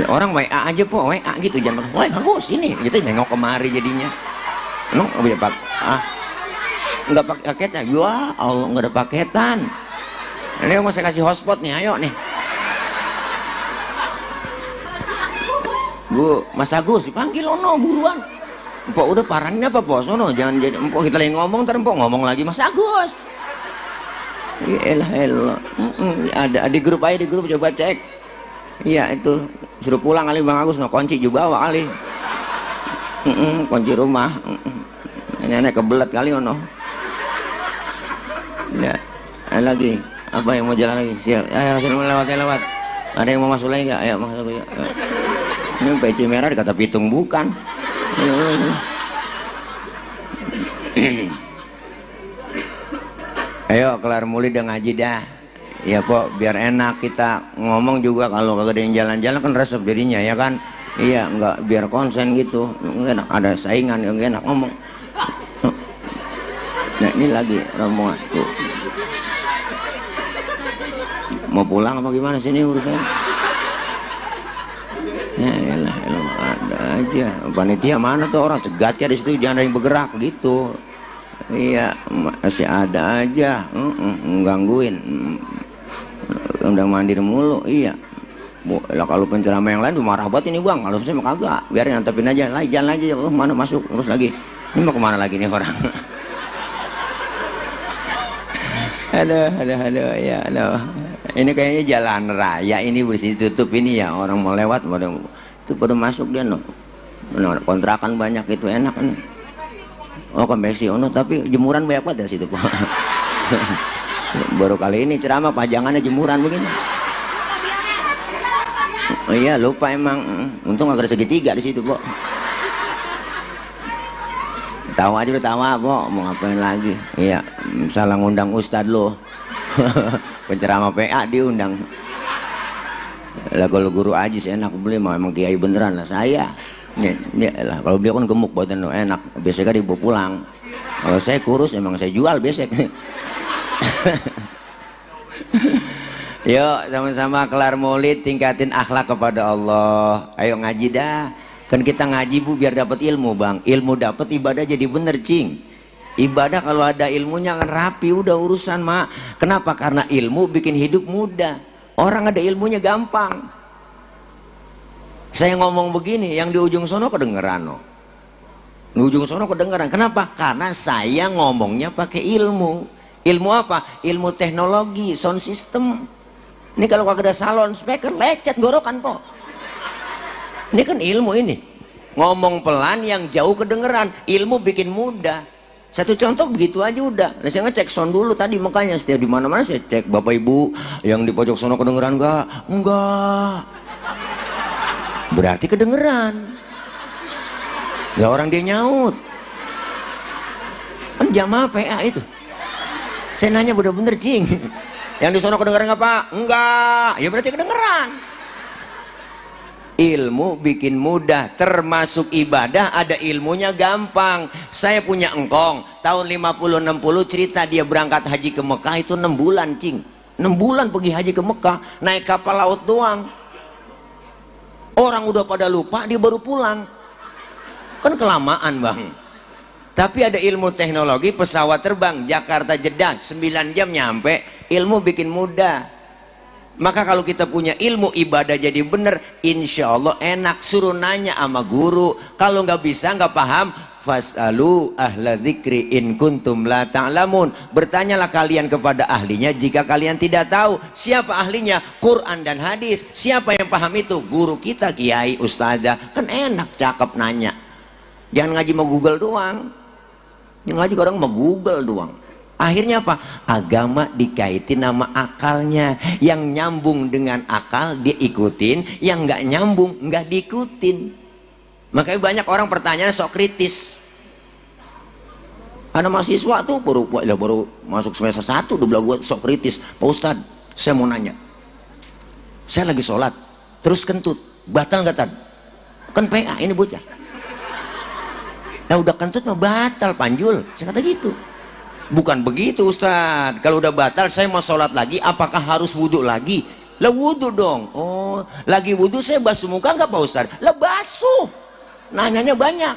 Orang WA aja po, WA gitu, jangan wah bagus ini, kita nengok kemari jadinya. Noh, pak, nggak pakai paketnya, ya Allah nggak ada paketan. Ini mau saya kasih hotspot nih, ayo nih. Bu, Mas Agus dipanggil ono buruan. Empok udah parahin apa po sono, jangan jadi empok kita lagi ngomong ntar empok ngomong lagi Mas Agus. Elah. Ada di grup aja, di grup coba cek. Iya itu suruh pulang kali Bang Agus, no kunci juga bawa kali. Kunci rumah. Nenek kebelet kali ono. Ya, lagi. Apa yang mau jalan lagi? Siap. Ayo lewat. Ada yang mau masuk lagi nggak? Ayo masuk ya. Ini peci merah dikata pitung bukan. Ayo kelar muli udah ngaji dah. Ya kok biar enak kita ngomong juga, kalau kagak ada yang jalan-jalan kan resep jadinya ya kan. Iya enggak, biar konsen gitu. Enggak enak ada saingan, enggak enak ngomong. Nah ini lagi rombongan tuh. Mau pulang apa gimana sini urusan? Ya elah ada aja. Panitia mana tuh orang cegat ya di situ, jangan ada yang bergerak gitu. Iya masih ada aja, gangguin. Udah mandir mulu, iya. Lah kalau penceramah yang lain tuh marah banget ini bang, kalau saya mah kagak, biarin antepin aja, lah jalan aja, mana masuk terus lagi. Ini mau kemana lagi nih orang? Aduh, ya aduh. Ini kayaknya jalan raya ini bersih tutup ini ya, orang mau lewat itu pada masuk dia no. Kontrakan banyak itu enak nih. Oh konveksi ono, tapi jemuran banyak banget dari situ Pak. Baru kali ini ceramah pajangannya jemuran begini. Oh iya lupa emang, untung agak ada segitiga di situ Pak. Tawa aja udah tawa Pak, mau ngapain lagi? Iya, salah ngundang ustadz lo. Penceramah PA diundang. Lah kalau guru Ajis enak beli mah emang kiai beneran lah saya. Ya lah kalau dia kan gemuk badan lo enak, biasanya dibawa pulang. Kalau saya kurus emang saya jual biasanya. Yuk sama-sama kelar maulid, tingkatin akhlak kepada Allah. Ayo ngaji dah. Kan kita ngaji bu biar dapat ilmu bang. Ilmu dapat, ibadah jadi bener cing. Ibadah kalau ada ilmunya kan rapi, udah urusan mak. Kenapa? Karena ilmu bikin hidup mudah. Orang ada ilmunya gampang. Saya ngomong begini, yang di ujung sono kedengeran no. Di ujung sono kedengeran. Kenapa? Karena saya ngomongnya pakai ilmu. Ilmu apa? Ilmu teknologi, sound system. Ini kalau kagak ada salon speaker lecet gorokan kok. Ini kan ilmu ini. Ngomong pelan yang jauh kedengeran. Ilmu bikin mudah. Satu contoh begitu aja udah. Nah, saya ngecek sound dulu tadi, makanya setiap di mana-mana saya cek Bapak Ibu yang di pojok sono kedengeran enggak? Enggak. Berarti kedengeran. Ya orang dia nyaut. Kan jamaah PA itu. Saya nanya bener-bener cing. Yang di sono kedengeran enggak Pak? Enggak. Ya berarti kedengeran. Ilmu bikin mudah, termasuk ibadah ada ilmunya gampang. Saya punya engkong tahun 50-60 cerita dia berangkat haji ke Mekah itu 6 bulan cing. 6 bulan pergi haji ke Mekah, naik kapal laut doang. Orang udah pada lupa, dia baru pulang. Kan kelamaan bang. Tapi ada ilmu teknologi, pesawat terbang Jakarta Jeddah 9 jam nyampe. Ilmu bikin mudah. Maka kalau kita punya ilmu ibadah jadi bener, insya Allah enak. Suruh nanya sama guru. Kalau nggak bisa, nggak paham, fasalu ahla dzikri in kuntum la ta'lamun. Bertanyalah kalian kepada ahlinya jika kalian tidak tahu. Siapa ahlinya? Quran dan hadis. Siapa yang paham itu? Guru kita, kiai, ustazah. Kan enak, cakep nanya. Jangan ngaji mau Google doang. Yang ngaji orang mau Google doang. Akhirnya apa? Agama dikaitin sama akalnya. Yang nyambung dengan akal dia ikutin, yang nggak nyambung nggak diikutin. Makanya banyak orang pertanyaan sok kritis. Ada mahasiswa tuh baru masuk semester 1 udah bilang gue sok kritis. Pak Ustadz, saya mau nanya. Saya lagi sholat, terus kentut, batal nggak Tad? Kan PA ini bocah. Nah udah kentut mah batal panjul. Saya kata gitu. Bukan begitu Ustadz, kalau udah batal saya mau sholat lagi, apakah harus wudhu lagi? Lah wudhu dong. Oh lagi wudhu saya basuh muka nggak Pak Ustadz? Lah basuh. Nanyanya banyak.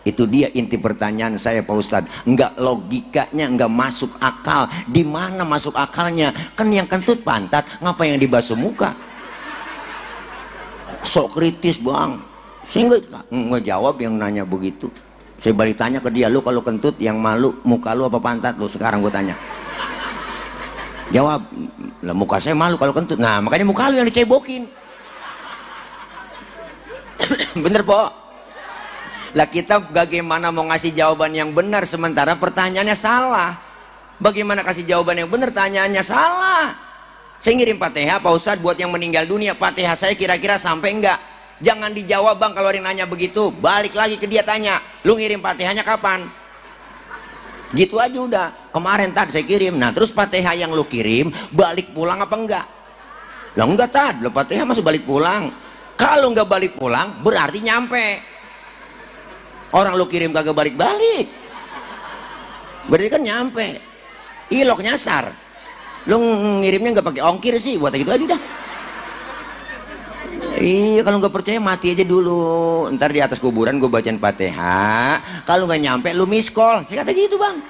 Itu dia inti pertanyaan saya Pak Ustadz. Nggak logikanya, nggak masuk akal. Di mana masuk akalnya? Kan yang kentut pantat, ngapa yang dibasuh muka? Sok kritis bang. Saya nggak jawab yang nanya begitu. Saya balik tanya ke dia, lu kalau kentut yang malu muka lu apa pantat lu? Sekarang gue tanya. Jawab, lah muka saya malu kalau kentut. Nah makanya muka lu yang dicebokin. Bener po? Lah kita bagaimana mau ngasih jawaban yang benar sementara pertanyaannya salah. Bagaimana kasih jawaban yang benar, tanyaannya salah. Saya ngirim Fatihah Pak Ustadz buat yang meninggal dunia, Fatihah saya kira-kira sampai enggak? Jangan dijawab bang kalau orang nanya begitu. Balik lagi ke dia tanya, lu ngirim Fatihahnya kapan? Gitu aja udah. Kemarin Tad saya kirim. Nah terus Fatihah yang lu kirim balik pulang apa enggak? Lah enggak Tad, lu Fatihah masih balik pulang. Kalau enggak balik pulang berarti nyampe. Orang lu kirim kagak balik-balik, berarti kan nyampe. Ilok nyasar. Lu ngirimnya nggak pakai ongkir sih, buat gitu aja dah. Iya, kalau nggak percaya mati aja dulu. Ntar di atas kuburan gue bacain Fatihah. Kalau nggak nyampe lu miss call. Saya kata gitu bang.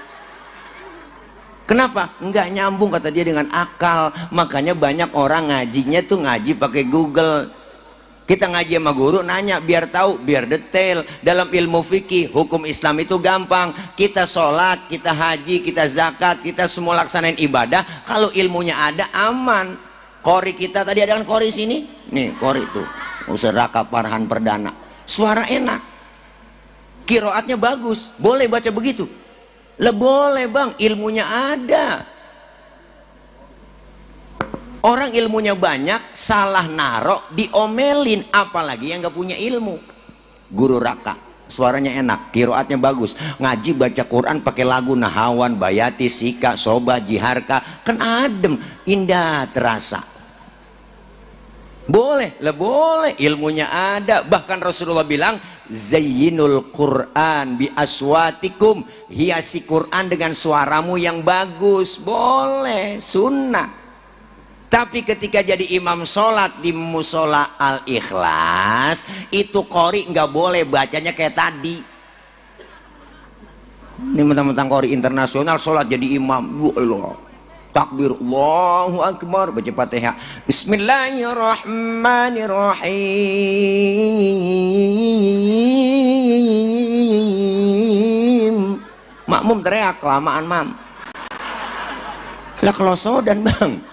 Kenapa? Nggak nyambung kata dia dengan akal. Makanya banyak orang ngajinya tuh ngaji pakai Google. Kita ngaji sama guru nanya biar tahu, biar detail. Dalam ilmu fikih, hukum Islam itu gampang. Kita sholat, kita haji, kita zakat, kita semua laksanain ibadah. Kalau ilmunya ada, aman. Qori kita tadi ada kan qori sini? Nih qori tuh, Ustaz Raka Farhan Perdana. Suara enak, kiroatnya bagus. Boleh baca begitu? Lah boleh bang, ilmunya ada. Orang ilmunya banyak, salah narok, diomelin. Apalagi yang gak punya ilmu. Guru Raka, suaranya enak, kiroatnya bagus. Ngaji baca Quran pakai lagu Nahawan, Bayati, Sika, Soba, Jiharka. Kan adem, indah terasa. Boleh, lah boleh. Ilmunya ada. Bahkan Rasulullah bilang, Zayyinul Quran bi aswatikum. Hiasi Quran dengan suaramu yang bagus. Boleh, sunnah. Tapi ketika jadi imam sholat di musola Al-Ikhlas, itu qori nggak boleh bacanya kayak tadi. Ini mentang-mentang qori internasional sholat jadi imam, takbir Allahu Akbar, baca Fatihah, Bismillahirrahmanirrahim. Makmum teriak kelamaan mam. Lah kelosodan bang.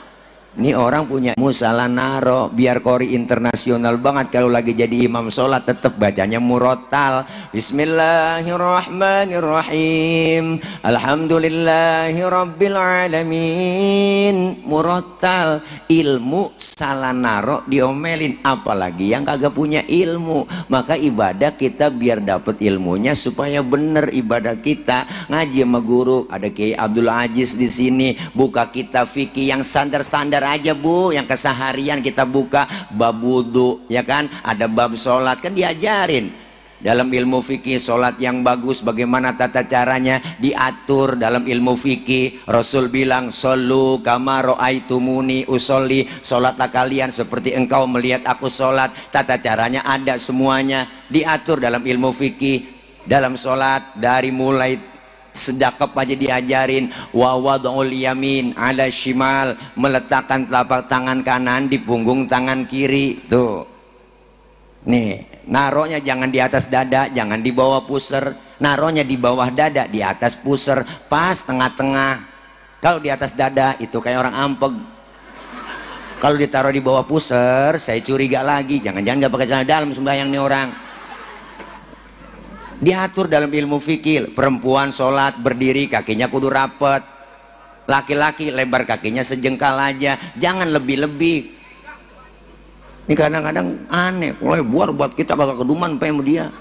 Ini orang punya musala naro, biar qori internasional banget. Kalau lagi jadi imam sholat tetap bacanya murotal. Bismillahirrahmanirrahim. Alhamdulillahirrabbilalamin. Murotal. Ilmu salah naro diomelin. Apalagi yang kagak punya ilmu. Maka ibadah kita biar dapat ilmunya supaya bener ibadah kita. Ngaji sama guru, ada Kiai Abdul Aziz di sini, buka kitab fikih yang standar-standar aja bu, yang keseharian kita buka. Bab wudu ya kan, ada bab sholat kan diajarin dalam ilmu fikih. Sholat yang bagus bagaimana tata caranya diatur dalam ilmu fikih. Rasul bilang shollu kama ra'aitumuni usolli, sholatlah kalian seperti engkau melihat aku sholat. Tata caranya ada semuanya diatur dalam ilmu fikih. Dalam sholat dari mulai sedekap aja diajarin. Wa wad'ul yamin ala shimal, meletakkan telapak tangan kanan di punggung tangan kiri. Tuh nih, naronya jangan di atas dada, jangan di bawah pusar. Naronya di bawah dada, di atas pusar, pas tengah-tengah. Kalau di atas dada itu kayak orang ampeg. Kalau ditaruh di bawah pusar, saya curiga lagi, jangan-jangan gak pakai celana dalam sembahyang nih orang. Diatur dalam ilmu fikih. Perempuan sholat berdiri kakinya kudu rapet, laki-laki lebar kakinya sejengkal aja, jangan lebih-lebih. Ini kadang-kadang aneh, lebar buat kita kagak keduman sama dia.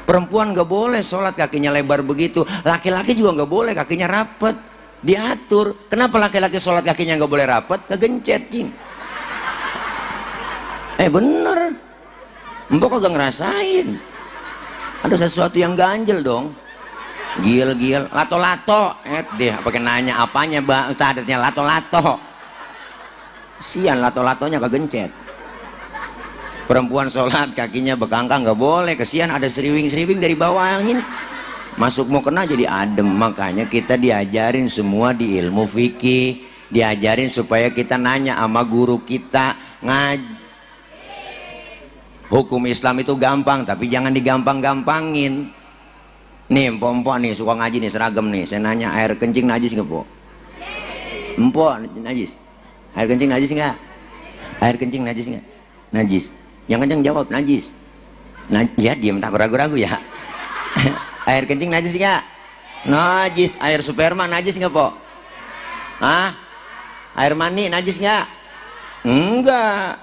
Perempuan gak boleh sholat kakinya lebar begitu, laki-laki juga gak boleh kakinya rapet. Diatur. Kenapa laki-laki sholat kakinya gak boleh rapet? Kegencet cing. Bener, mbok kagak ngerasain. Ada sesuatu yang ganjel dong. Gil-gil, lato-lato. Deh, pakai nanya apanya bang? Adatnya lato-lato. Sian lato-latonya kegencet. Perempuan sholat kakinya bekangkang nggak boleh. Kesian ada seriwing-seriwing dari bawah angin. Masuk mau kena jadi adem. Makanya kita diajarin semua di ilmu fikih. Diajarin supaya kita nanya sama guru kita. Hukum Islam itu gampang, tapi jangan digampang-gampangin. Nih, empok-empok nih suka ngaji nih, seragam nih. Saya nanya, air kencing najis nggak, po? Empok najis. Air kencing najis nggak? Air kencing najis nggak? Najis. Yang kencang jawab najis. Ya diam, tak ragu-ragu ya. Air kencing najis nggak? Najis. Air sperma najis nggak, po? Hah? Air mani najis nggak? Enggak.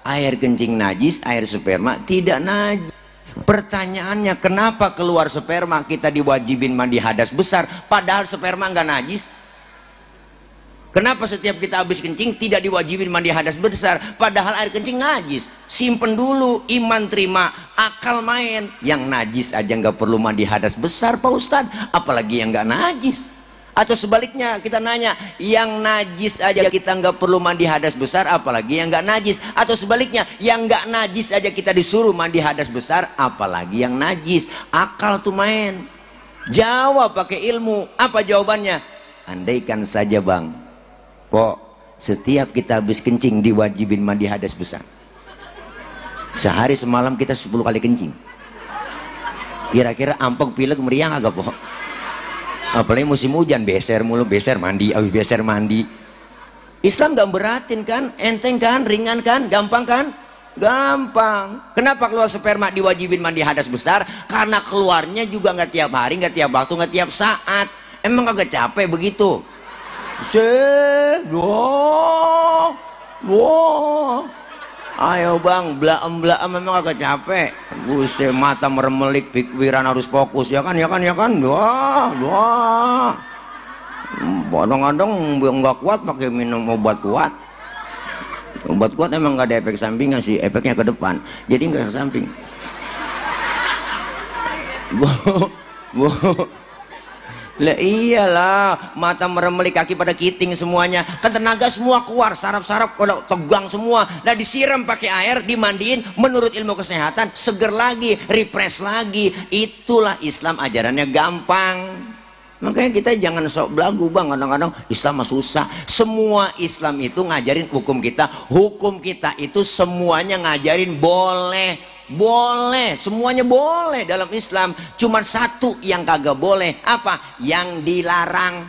air kencing najis, air sperma tidak najis. Pertanyaannya, kenapa keluar sperma kita diwajibin mandi hadas besar padahal sperma nggak najis? Kenapa setiap kita habis kencing tidak diwajibin mandi hadas besar padahal air kencing najis? Simpen dulu, iman terima, akal main. Yang najis aja nggak perlu mandi hadas besar Pak Ustadz, apalagi yang nggak najis. Atau sebaliknya kita nanya, yang najis aja kita nggak perlu mandi hadas besar, apalagi yang nggak najis. Atau sebaliknya, yang nggak najis aja kita disuruh mandi hadas besar, apalagi yang najis. Akal tuh main. Jawab pakai ilmu. Apa jawabannya? Andaikan saja bang, Pok, setiap kita habis kencing diwajibin mandi hadas besar. Sehari semalam kita 10 kali kencing. Kira-kira ampok pilek meriang agak Pok? Apalagi musim hujan, beser mulu, beser mandi, abis beser mandi. Islam gak beratin kan, enteng kan, ringan kan, gampang kan? Gampang. Kenapa keluar sperma diwajibin mandi hadas besar? Karena keluarnya juga nggak tiap hari, nggak tiap waktu, nggak tiap saat. Emang kagak capek begitu? Ayo bang, blaem memang agak capek. Buset, mata meremelik, pikiran harus fokus, ya kan. Wah. Kadang-kadang nggak kuat pakai minum obat kuat. Obat kuat emang nggak ada efek sampingnya sih, efeknya ke depan. Jadi nggak ke samping. Lah iyalah, mata meremelik, kaki pada kiting semuanya, kan tenaga semua keluar, saraf-saraf kalau tegang semua. Nah disiram pakai air, dimandiin, menurut ilmu kesehatan seger lagi, refresh lagi. Itulah Islam, ajarannya gampang. Makanya kita jangan sok belagu bang, kadang-kadang Islam mah susah. Semua Islam itu ngajarin hukum kita. Hukum kita itu semuanya ngajarin boleh. Boleh, semuanya boleh dalam Islam. Cuma satu yang kagak boleh. Apa? Yang dilarang.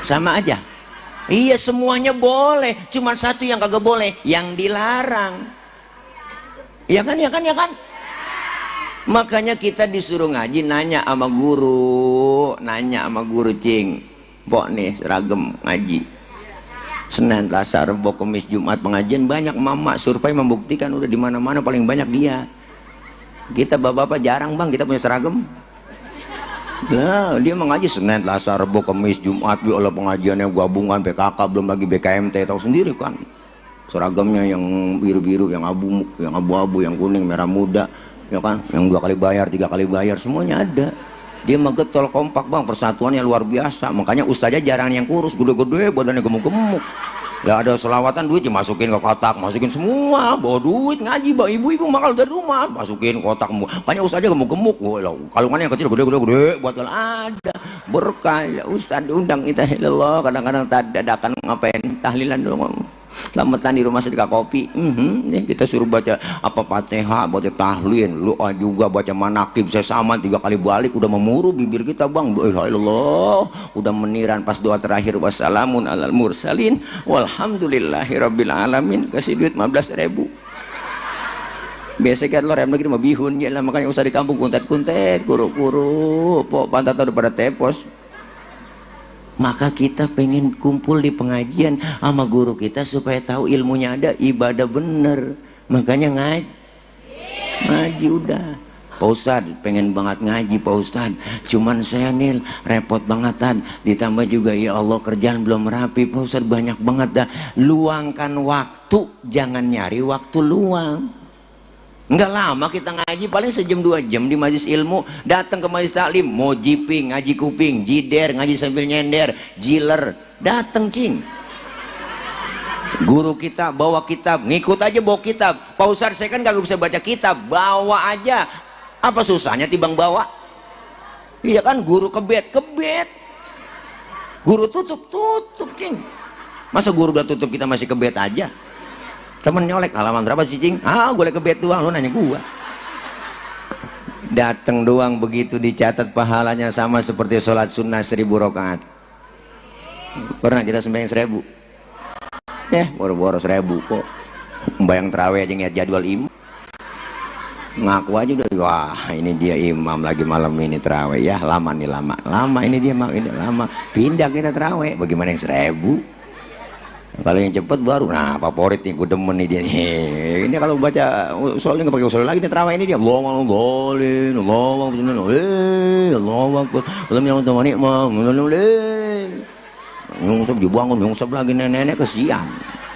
Sama aja. Iya, semuanya boleh. Cuma satu yang kagak boleh, yang dilarang. Ya kan? Makanya kita disuruh ngaji, nanya sama guru, cing, Pok nih seragam ngaji Senin, Selasa, Rabu, Kamis, Jumat pengajian banyak mama, survei membuktikan udah di mana-mana paling banyak dia. Kita bapak-bapak jarang bang, kita punya seragam. Nah, dia mengaji Senin, Selasa, Rabu, Kamis, Jumat, Allah pengajiannya gabungan PKK, belum lagi BKMT, tahu sendiri kan. Seragamnya yang biru-biru, yang abu-abu, yang kuning, merah muda, ya kan, yang 2 kali bayar, 3 kali bayar, semuanya ada. Dia mah getol, kompak bang, persatuannya luar biasa. Makanya ustaznya jarang yang kurus, gede-gede, badannya gemuk-gemuk. Ya ada selawatan, duit dimasukin ke kotak, masukin semua, bawa duit ngaji bang, ibu-ibu makal dari rumah, masukin kotak. Makanya ustaznya gemuk-gemuk, kalungannya yang kecil gede-gede, buat ada berkah. Ya ustaz diundang kita ilallah, kadang-kadang dadakan ngapain tahlilan dulu. Selamatan di rumah sedekah kopi. Kita suruh baca apa Fatihah, baca tahlil, doa juga, baca manakib, saya sama 3 kali balik udah memuru bibir kita bang. Allah, udah meniran pas doa terakhir wassalamun alal mursalin walhamdulillahirabbil alamin. Kasih duit 15.000. Biasa kan lo rem negeri mah bihun ya lah, makanya usah di kampung kuntet-kuntet, kuru-kuru, pok pantat udah pada tepos. Maka kita pengen kumpul di pengajian sama guru kita supaya tahu ilmunya ada, ibadah bener. Makanya ngaji udah. Pak Ustadz pengen banget ngaji Pak Ustadz, cuman saya nih repot bangetan, ditambah juga ya Allah kerjaan belum rapi Pak Ustadz, banyak banget dah. Luangkan waktu, jangan nyari waktu luang. Enggak lama kita ngaji, paling sejam 2 jam di majelis ilmu. Datang ke majelis taklim, mau jiping, ngaji kuping, jider, ngaji sambil nyender, jiler, datang cing. Guru kita bawa kitab, ngikut aja bawa kitab. Pak Ustadz saya kan gak bisa baca kitab, bawa aja. Apa susahnya timbang bawa? Iya kan, guru kebet. Guru tutup cing. Masa guru udah tutup kita masih kebet aja? Temen nyolek, halaman berapa sih cing? Gue lagi kebet doang, lu nanya gua. Dateng doang begitu dicatat pahalanya sama seperti sholat sunnah 1000 rakaat. Pernah kita sembahyang 1000? Boro-boro 1000 kok. Membayang terawih aja ngeliat jadwal imam. Ngaku aja udah, wah ini dia imam lagi malam ini terawih ya, lama ini dia lama. Pindah kita terawih, bagaimana yang 1000? Kalau yang cepet baru, nah favorit nih, gue demen nih dia nih. Ini kalau baca soalnya nggak pakai usul lagi nih terawih ini dia Allah boleh Allah belum yang teman nikmah nyungsep dibangun nyungsep lagi nenek kesian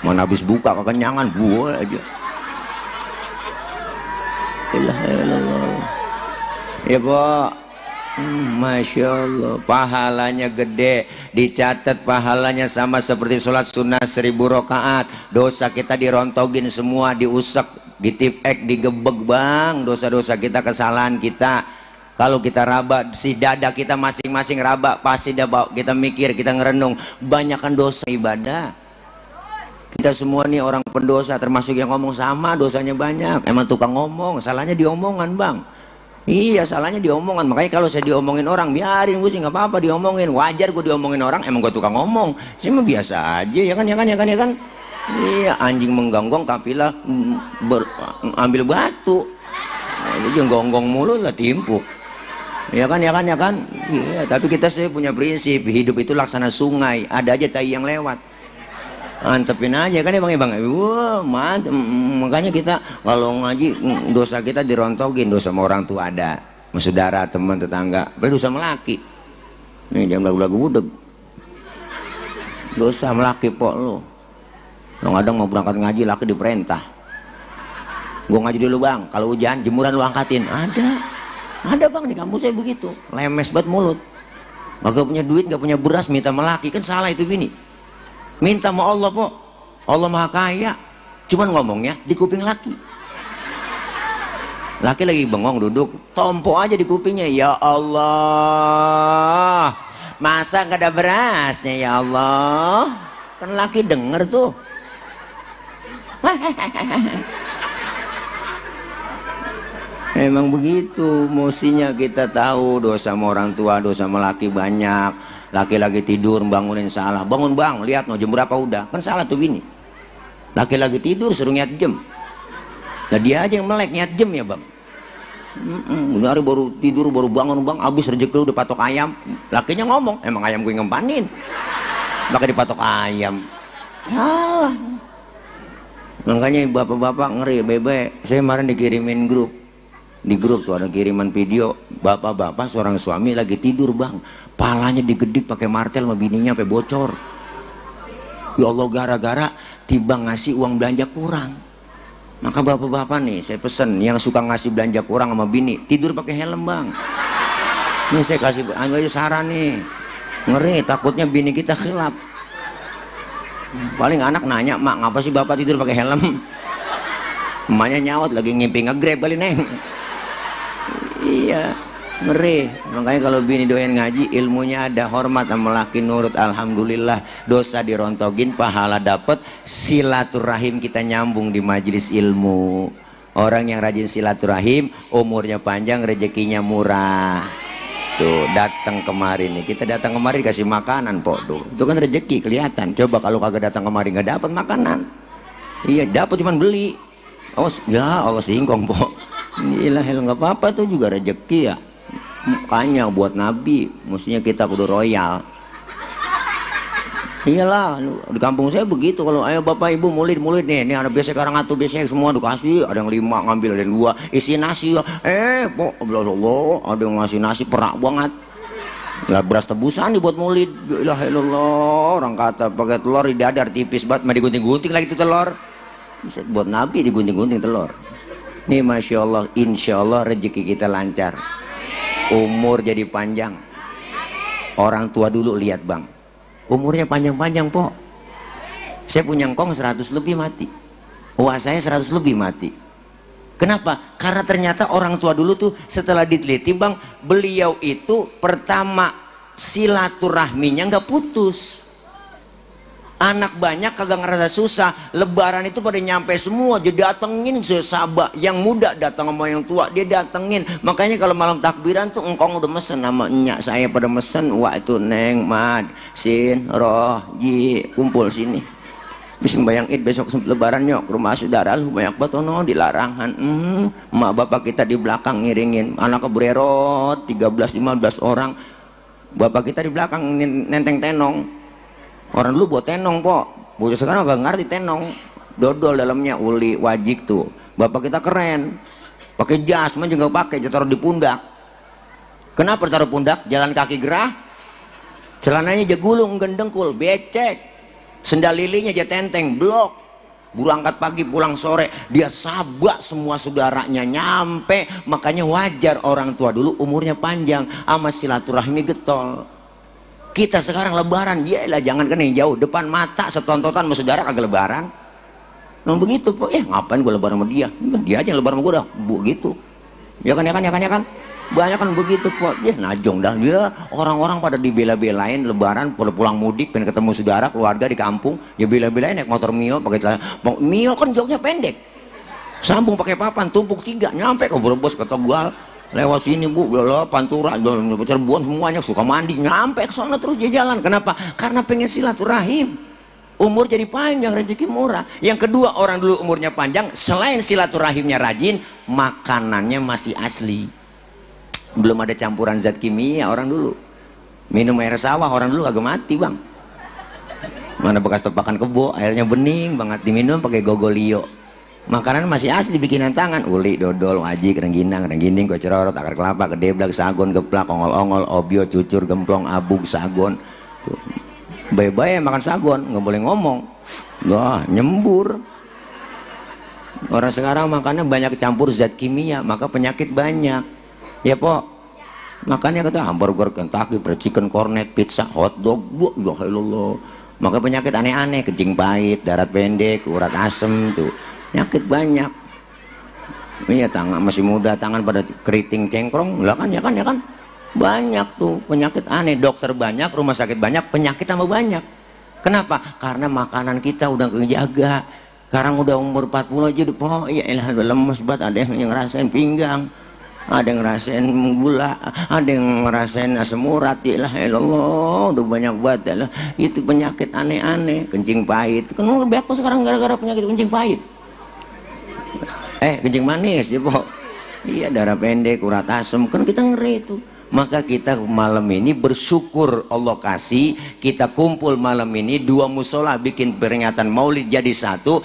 mana habis buka kekenyangan buah aja. Ilah ya Pak. Masya Allah, pahalanya gede, dicatat pahalanya sama seperti sholat sunnah 1000 rakaat. Dosa kita dirontogin semua, diusek, ditipek, digebek bang. Dosa-dosa kita, kesalahan kita. Kalau kita raba, si dada kita masing-masing raba, pasti kita mikir, kita ngerenung. Banyakkan dosa ibadah. Kita semua nih orang pendosa, termasuk yang ngomong sama, dosanya banyak. Emang tukang ngomong, salahnya diomongan bang. Iya salahnya diomongan, makanya kalau saya diomongin orang biarin gue sih nggak apa-apa diomongin, wajar gue diomongin orang, emang gue tukang ngomong, sih mah biasa aja ya kan. Iya anjing menggonggong kapilah ambil batu, dia gonggong mulu lah timpuk, ya kan. Iya tapi kita sih punya prinsip hidup itu laksana sungai, ada aja tai yang lewat. Antepin aja kan ya bang. Wah mantep. Makanya kita kalau ngaji dosa kita dirontogin, dosa sama orang tua ada, sama saudara, teman, tetangga, dosa melaki. Nih dia lagu-lagu budeg. Dosa melaki pok lo. Kadang mau berangkat ngaji laki diperintah. Gua ngaji dulu bang, kalau hujan jemuran lu angkatin. Ada bang di kampus saya begitu. Lemes banget mulut. Gak punya duit, gak punya beras, minta melaki kan salah itu bini. Minta sama Allah po, Allah maha kaya, cuman ngomongnya di kuping laki lagi bengong duduk, tompo aja di kupingnya, ya Allah masa gak ada berasnya ya Allah, kan laki denger tuh. Emang begitu, mestinya kita tahu dosa sama orang tua, dosa sama laki banyak. Laki-laki tidur bangunin salah, bangun bang, lihat no jam berapa udah, kan salah tuh bini. Laki-laki tidur suruh ngiat jam, nah dia aja yang melek ngiat jam ya bang. Hari baru tidur baru bangun bang, abis rezeki udah patok ayam, lakinya ngomong emang ayam gue ngempanin, maka dipatok ayam. Salah. Makanya bapak-bapak ngeri bebe, saya kemarin dikirimin di grup tuh ada kiriman video bapak-bapak seorang suami lagi tidur bang, palanya digedik pakai martel sama bininya sampai bocor. Ya Allah gara-gara tiba ngasih uang belanja kurang. Maka bapak-bapak nih saya pesen yang suka ngasih belanja kurang sama bini tidur pakai helm bang. Ini saya kasih aja saran nih, ngeri takutnya bini kita khilaf. Paling anak nanya mak ngapa sih bapak tidur pakai helm. Emaknya nyaut lagi ngimpi nge-grab kali neng. Iya ngeri. Makanya kalau bini doyan ngaji ilmunya ada, hormat sama laki nurut, alhamdulillah dosa dirontogin, pahala dapet, silaturahim kita nyambung di majelis ilmu. Orang yang rajin silaturahim umurnya panjang, rezekinya murah. Tuh datang kemarin nih, kita datang kemarin kasih makanan pok tuh, itu kan rezeki kelihatan. Coba kalau kagak datang kemarin nggak dapat makanan. Iya dapat cuman beli. Oh ya Allah singkong pok. Ilah nggak apa-apa tuh juga rezeki ya. Makanya buat nabi mestinya kita kudu royal. Iyalah di kampung saya begitu, kalau ayo bapak ibu murid nih, ini ada biasa sekarang atuh biasanya semua dikasih, ada yang 5 ngambil, ada yang 2 isi nasi. Pok Allah ada yang ngasih nasi perak banget. Lah beras tebusan dibuat murid. Ilah orang kata pakai telur di dadar tipis banget, mah digunting-gunting lagi itu telur. Bisa buat nabi digunting-gunting telur. Nih masya Allah, insya Allah rezeki kita lancar, umur jadi panjang. Orang tua dulu lihat bang, umurnya panjang-panjang pok. Saya punya ngkong 100 lebih mati, wah saya 100 lebih mati. Kenapa? Karena ternyata orang tua dulu tuh setelah diteliti bang, beliau itu pertama silaturahminya nggak putus. Anak banyak kagak ngerasa susah, lebaran itu pada nyampe semua, dia datengin sesabak, yang muda datang sama yang tua, dia datengin. Makanya kalau malam takbiran tuh engkong udah mesen sama enyak saya pada mesen, wah itu neng, mad, sin, roh, ji, kumpul sini. Bisa bayang id besok lebaran nyok, ke rumah saudara lu banyak banget no dilarangan. Mak bapak kita di belakang ngiringin, anak kebererot 13-15 orang, bapak kita di belakang nenteng tenong. Orang dulu buat tenong pok, bocah sekarang gak ngerti tenong, dodol dalamnya uli wajik tuh. Bapak kita keren, pakai jas, juga nggak pakai, taruh di pundak. Kenapa taruh pundak? Jalan kaki gerah, celananya jagulung, gendengkul, becek, sendal lilinya aja tenteng, blok. Berangkat pagi pulang sore, dia sabak semua saudaranya nyampe. Makanya wajar orang tua dulu umurnya panjang, sama silaturahmi getol. Kita sekarang lebaran, yaelah jangan kan yang jauh, depan mata setontotan sama saudara kagak lebaran. Memang begitu po, ngapain gue lebaran sama dia? Dia aja yang lebaran sama gue dah, begitu. Ya kan. Banyak kan begitu po, najong dah dia. Orang-orang pada dibela-belain lebaran, pulang mudik, pengen ketemu saudara, keluarga di kampung, ya bela-belain naik motor Mio, pakai celana. Mio kan joknya pendek, sambung pakai papan, tumpuk 3, nyampe ke Brebes, ke Tegal, lewat sini bu, Pantura, Cirebon, semuanya suka mandi, nyampe ke sana terus dia jalan. Kenapa? Karena pengen silaturahim. Umur jadi panjang, rezeki murah. Yang kedua, orang dulu umurnya panjang, selain silaturahimnya rajin, makanannya masih asli. Belum ada campuran zat kimia orang dulu. Minum air sawah orang dulu agak mati bang. Mana bekas tepakan kebo, airnya bening banget, diminum pakai gogolio. Makanan masih asli bikinan tangan, uli, dodol, wajik, rengginang, renggining, kocerorot, akar kelapa, kedeblak, sagon, geplak, ongol-ongol, obio, cucur, gemplong, abug, sagon. Baik-baik makan sagon, nggak boleh ngomong. Wah, nyembur. Orang sekarang makannya banyak campur zat kimia, maka penyakit banyak. Ya po, makanya kata hamburger, Kentucky, fried chicken, cornet, pizza, hotdog, ya Allah. Maka penyakit aneh-aneh, kencing pahit, darat pendek, urat asem tuh, penyakit banyak. Iya tangan masih muda, tangan pada keriting cengkrong, lah kan ya kan, banyak tuh penyakit aneh. Dokter banyak, rumah sakit banyak, penyakit tambah banyak. Kenapa? Karena makanan kita udah kejaga. Sekarang udah umur 40 aja, po, ya elah lemes banget, ada yang ngerasain pinggang. Ada yang ngerasain gula, ada yang ngerasain asam urat, ya Allah, udah banyak banget ya lah. Itu penyakit aneh-aneh, kencing pahit. Kan lebih aku sekarang gara-gara penyakit kencing pahit. Kencing manis ya po. Iya, darah pendek, urat asam, kan kita ngeri itu. Maka kita malam ini bersyukur Allah kasih, kita kumpul malam ini 2 musola bikin peringatan maulid jadi satu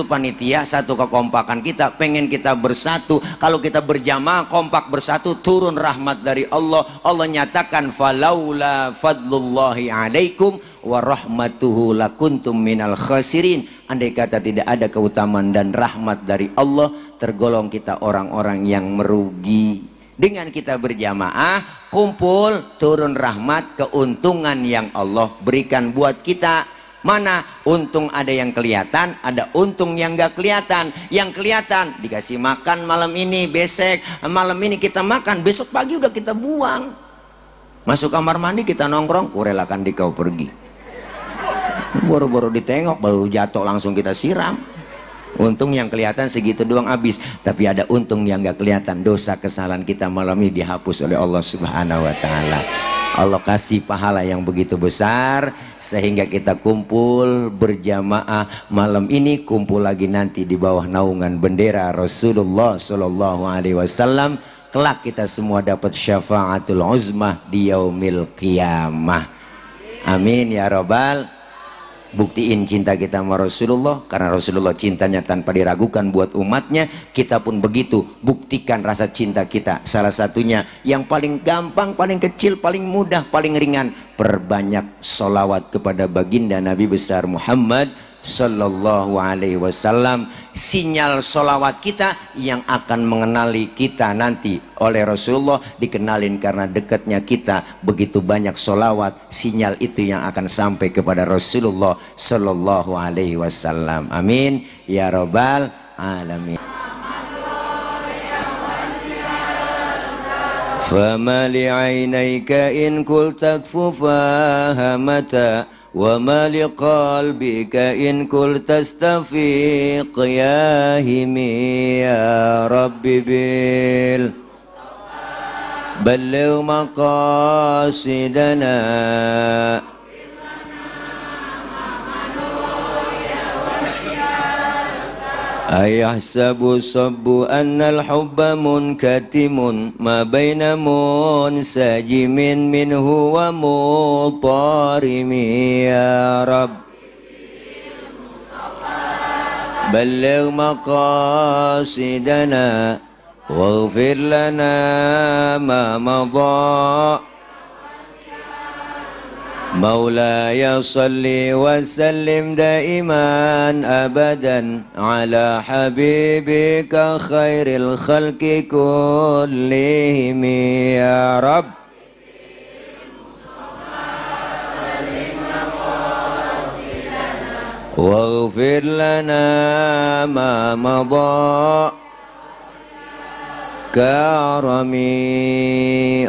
panitia, satu kekompakan kita, pengen kita bersatu. Kalau kita berjamaah kompak bersatu, turun rahmat dari Allah. Allah nyatakan falaula fadlullahi alaikum wa rahmatuhu lakuntum minal khasirin. Andai kata tidak ada keutamaan dan rahmat dari Allah, tergolong kita orang-orang yang merugi. Dengan kita berjamaah, kumpul, turun rahmat, keuntungan yang Allah berikan buat kita. Mana untung ada yang kelihatan, ada untung yang gak kelihatan. Yang kelihatan dikasih makan malam ini, besok malam ini kita makan, besok pagi udah kita buang. Masuk kamar mandi kita nongkrong, kurelakan dikau pergi. Boro-boro ditengok, baru jatuh langsung kita siram. Untung yang kelihatan segitu doang habis, tapi ada untung yang gak kelihatan. Dosa kesalahan kita malam ini dihapus oleh Allah Subhanahu wa Ta'ala. Allah kasih pahala yang begitu besar sehingga kita kumpul berjamaah malam ini, kumpul lagi nanti di bawah naungan bendera Rasulullah Sallallahu Alaihi Wasallam. Kelak kita semua dapat syafaatul uzmah di yaumil qiyamah. Amin ya robbal. Buktiin cinta kita sama Rasulullah, karena Rasulullah cintanya tanpa diragukan buat umatnya. Kita pun begitu, buktikan rasa cinta kita. Salah satunya yang paling gampang, paling kecil, paling mudah, paling ringan, perbanyak sholawat kepada baginda Nabi besar Muhammad Sallallahu Alaihi Wasallam. Sinyal sholawat kita yang akan mengenali kita nanti oleh Rasulullah, dikenalin karena dekatnya kita begitu banyak sholawat. Sinyal itu yang akan sampai kepada Rasulullah Sallallahu Alaihi Wasallam. Amin ya robbal alamin. Fama li'ainaika in kul takfu fahamata wa ma liqalbika in kul tastafiq ya himi ya rabbi bil balligh maqasidana ayahsabu sabbu annal hubba munkatimun ma baina munsajimin minhu wa mutarimi ya Rabb بلغ مقاصدنا واغفر لنا ما مضى مولاي صل وسلم دائما أبدا على حبيبك خير الخلق كلهم يا رب واغفر لنا ما مضى كرمي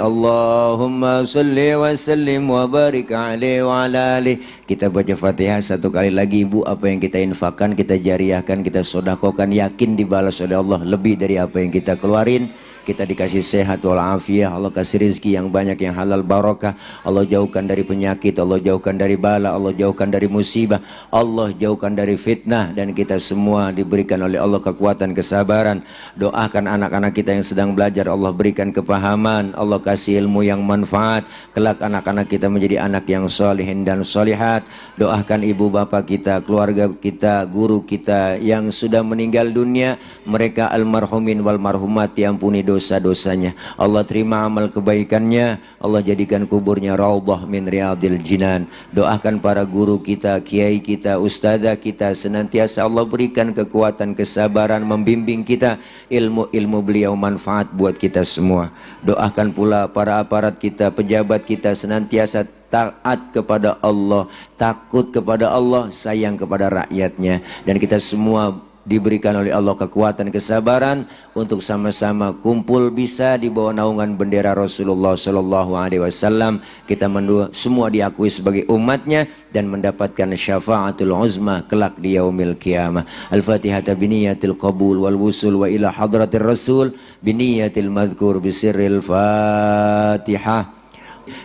اللهم صل وسلم وبارك عليه وعلى آله. Kita baca Fatihah satu kali lagi, Ibu. Apa yang kita infakkan, kita jariahkan, kita sodakokan, yakin dibalas oleh Allah lebih dari apa yang kita keluarin. Kita dikasih sehat walafiat, Allah kasih rezeki yang banyak, yang halal barokah. Allah jauhkan dari penyakit, Allah jauhkan dari bala, Allah jauhkan dari musibah, Allah jauhkan dari fitnah. Dan kita semua diberikan oleh Allah kekuatan, kesabaran. Doakan anak-anak kita yang sedang belajar, Allah berikan kepahaman, Allah kasih ilmu yang manfaat. Kelak anak-anak kita menjadi anak yang solihin dan solihat. Doakan ibu bapak kita, keluarga kita, guru kita yang sudah meninggal dunia, mereka almarhumin wal marhumat, diampuni dosa-dosanya, Allah terima amal kebaikannya, Allah jadikan kuburnya raudhah min riyadil jinan. Doakan para guru kita, kiai kita, ustazah kita, senantiasa Allah berikan kekuatan, kesabaran, membimbing kita, ilmu-ilmu beliau manfaat buat kita semua. Doakan pula para aparat kita, pejabat kita, senantiasa taat kepada Allah, takut kepada Allah, sayang kepada rakyatnya. Dan kita semua diberikan oleh Allah kekuatan, kesabaran untuk sama-sama kumpul bisa di bawah naungan bendera Rasulullah Sallallahu Alaihi Wasallam. Kita semua diakui sebagai umatnya dan mendapatkan syafaatul uzma kelak di yaumil qiyamah. Al-Fatihah biniyatil qabul wal wusul wa ila hadratir rasul biniyatil madhkur bisirril Fatihah.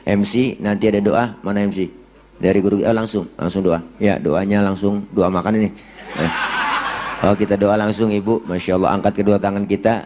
MC nanti ada doa, mana MC? Dari guru langsung doa. Ya, doanya langsung doa makan ini. Oh, kita doa langsung Ibu. Masya Allah, angkat kedua tangan kita,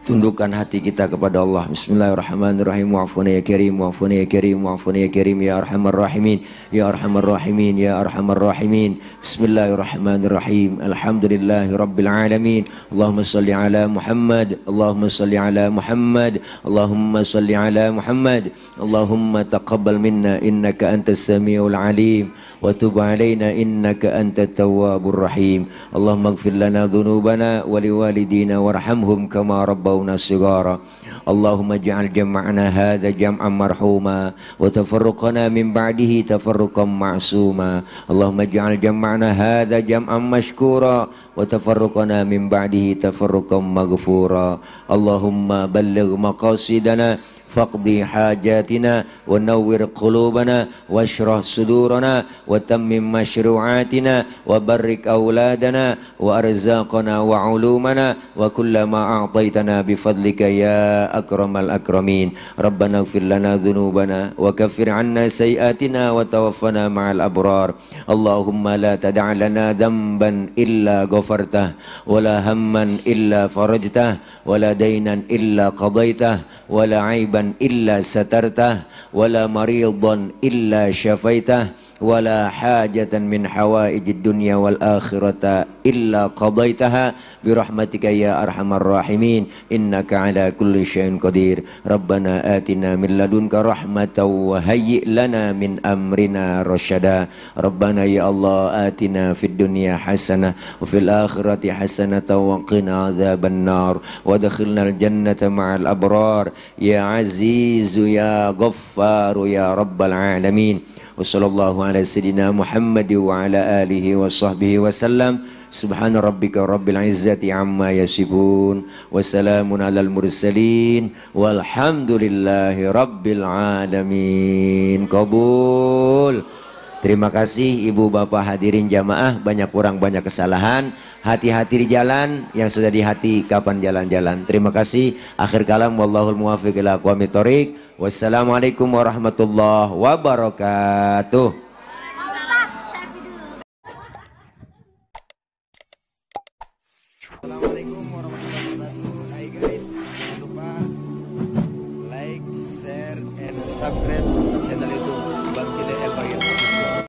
tundukkan hati kita kepada Allah. Bismillahirrahmanirrahim. Wa'afuna ya karim, wa'afuna ya karim, wa'afuna ya karim, ya arhamar rahimin, ya arhamar rahimin, ya arhamar rahimin. Bismillahirrahmanirrahim. Alhamdulillahi rabbil alamin. Allahumma salli ala Muhammad, Allahumma salli ala Muhammad, Allahumma salli ala Muhammad. Allahumma taqabbal minna innaka antas samiul alim wa tub alaina innaka antat tawwabur rahim. Allahumma ighfir lana dhunubana wa liwalidina warhamhum kama rabbawna sigara. Allahumma ij'al jam'ana hadha jam'an marhuma wa tafarruqana min ba'dihi tafarruqan ma'suma. Allahumma ij'al jam'ana hadha jam'an mashkura wa tafarruqana min ba'dihi tafarruqan maghfura. Allahumma balligh maqasidana faqdi hajatina wa nawwir qulubana washrah sudurana wa tammim mashru'atina wa barrik awladana wa arzaqana wa ulumana wa kullama a'taitana bifadlika ya akramal akramin. Rabbana ighfir lana dhunubana wa kaffir 'anna sayyi'atina wa tawaffana ma'al abrar. Allahumma la tada' lana dhanban illa ghafartah wa la hamman illa farajtah wa la daynan illa qadaitah wa la 'aiban illa satartah wala maridan illa syafaitah wala hajatan min hawaijid dunya wal akhirata illa qadaitaha birahmatika ya arhamar rahimin innaka ala kulli syai'in qadir. Rabbana atina min ladunka rahmatan wa hayyi' lana min amrina rasyada. Rabbana ya Allah atina fid dunya hasanah wa fil akhirati hasanah wa qina adzaban nar wa adkhilnal jannata ma'al abrar ya azizu ya ghaffaru ya rabbal alamin. Wa sallallahu ala sayyidina Muhammad wa ala alihi wa sahbihi wa sallam. Subhana rabbika rabbil izzati amma yasifun wa salamun alal mursalin walhamdulillahi rabbil alamin. Qabul. Terima kasih ibu bapak hadirin jamaah, banyak kurang banyak kesalahan. Hati-hati di jalan, yang sudah di hati kapan jalan-jalan. Terima kasih. Akhir kalam wallahul muwaffiq ila aqwamit thoriq. Wassalamualaikum warahmatullahi wabarakatuh. Assalamualaikum warahmatullahi wabarakatuh. Hai guys, jangan lupa like, share, and subscribe channel YouTube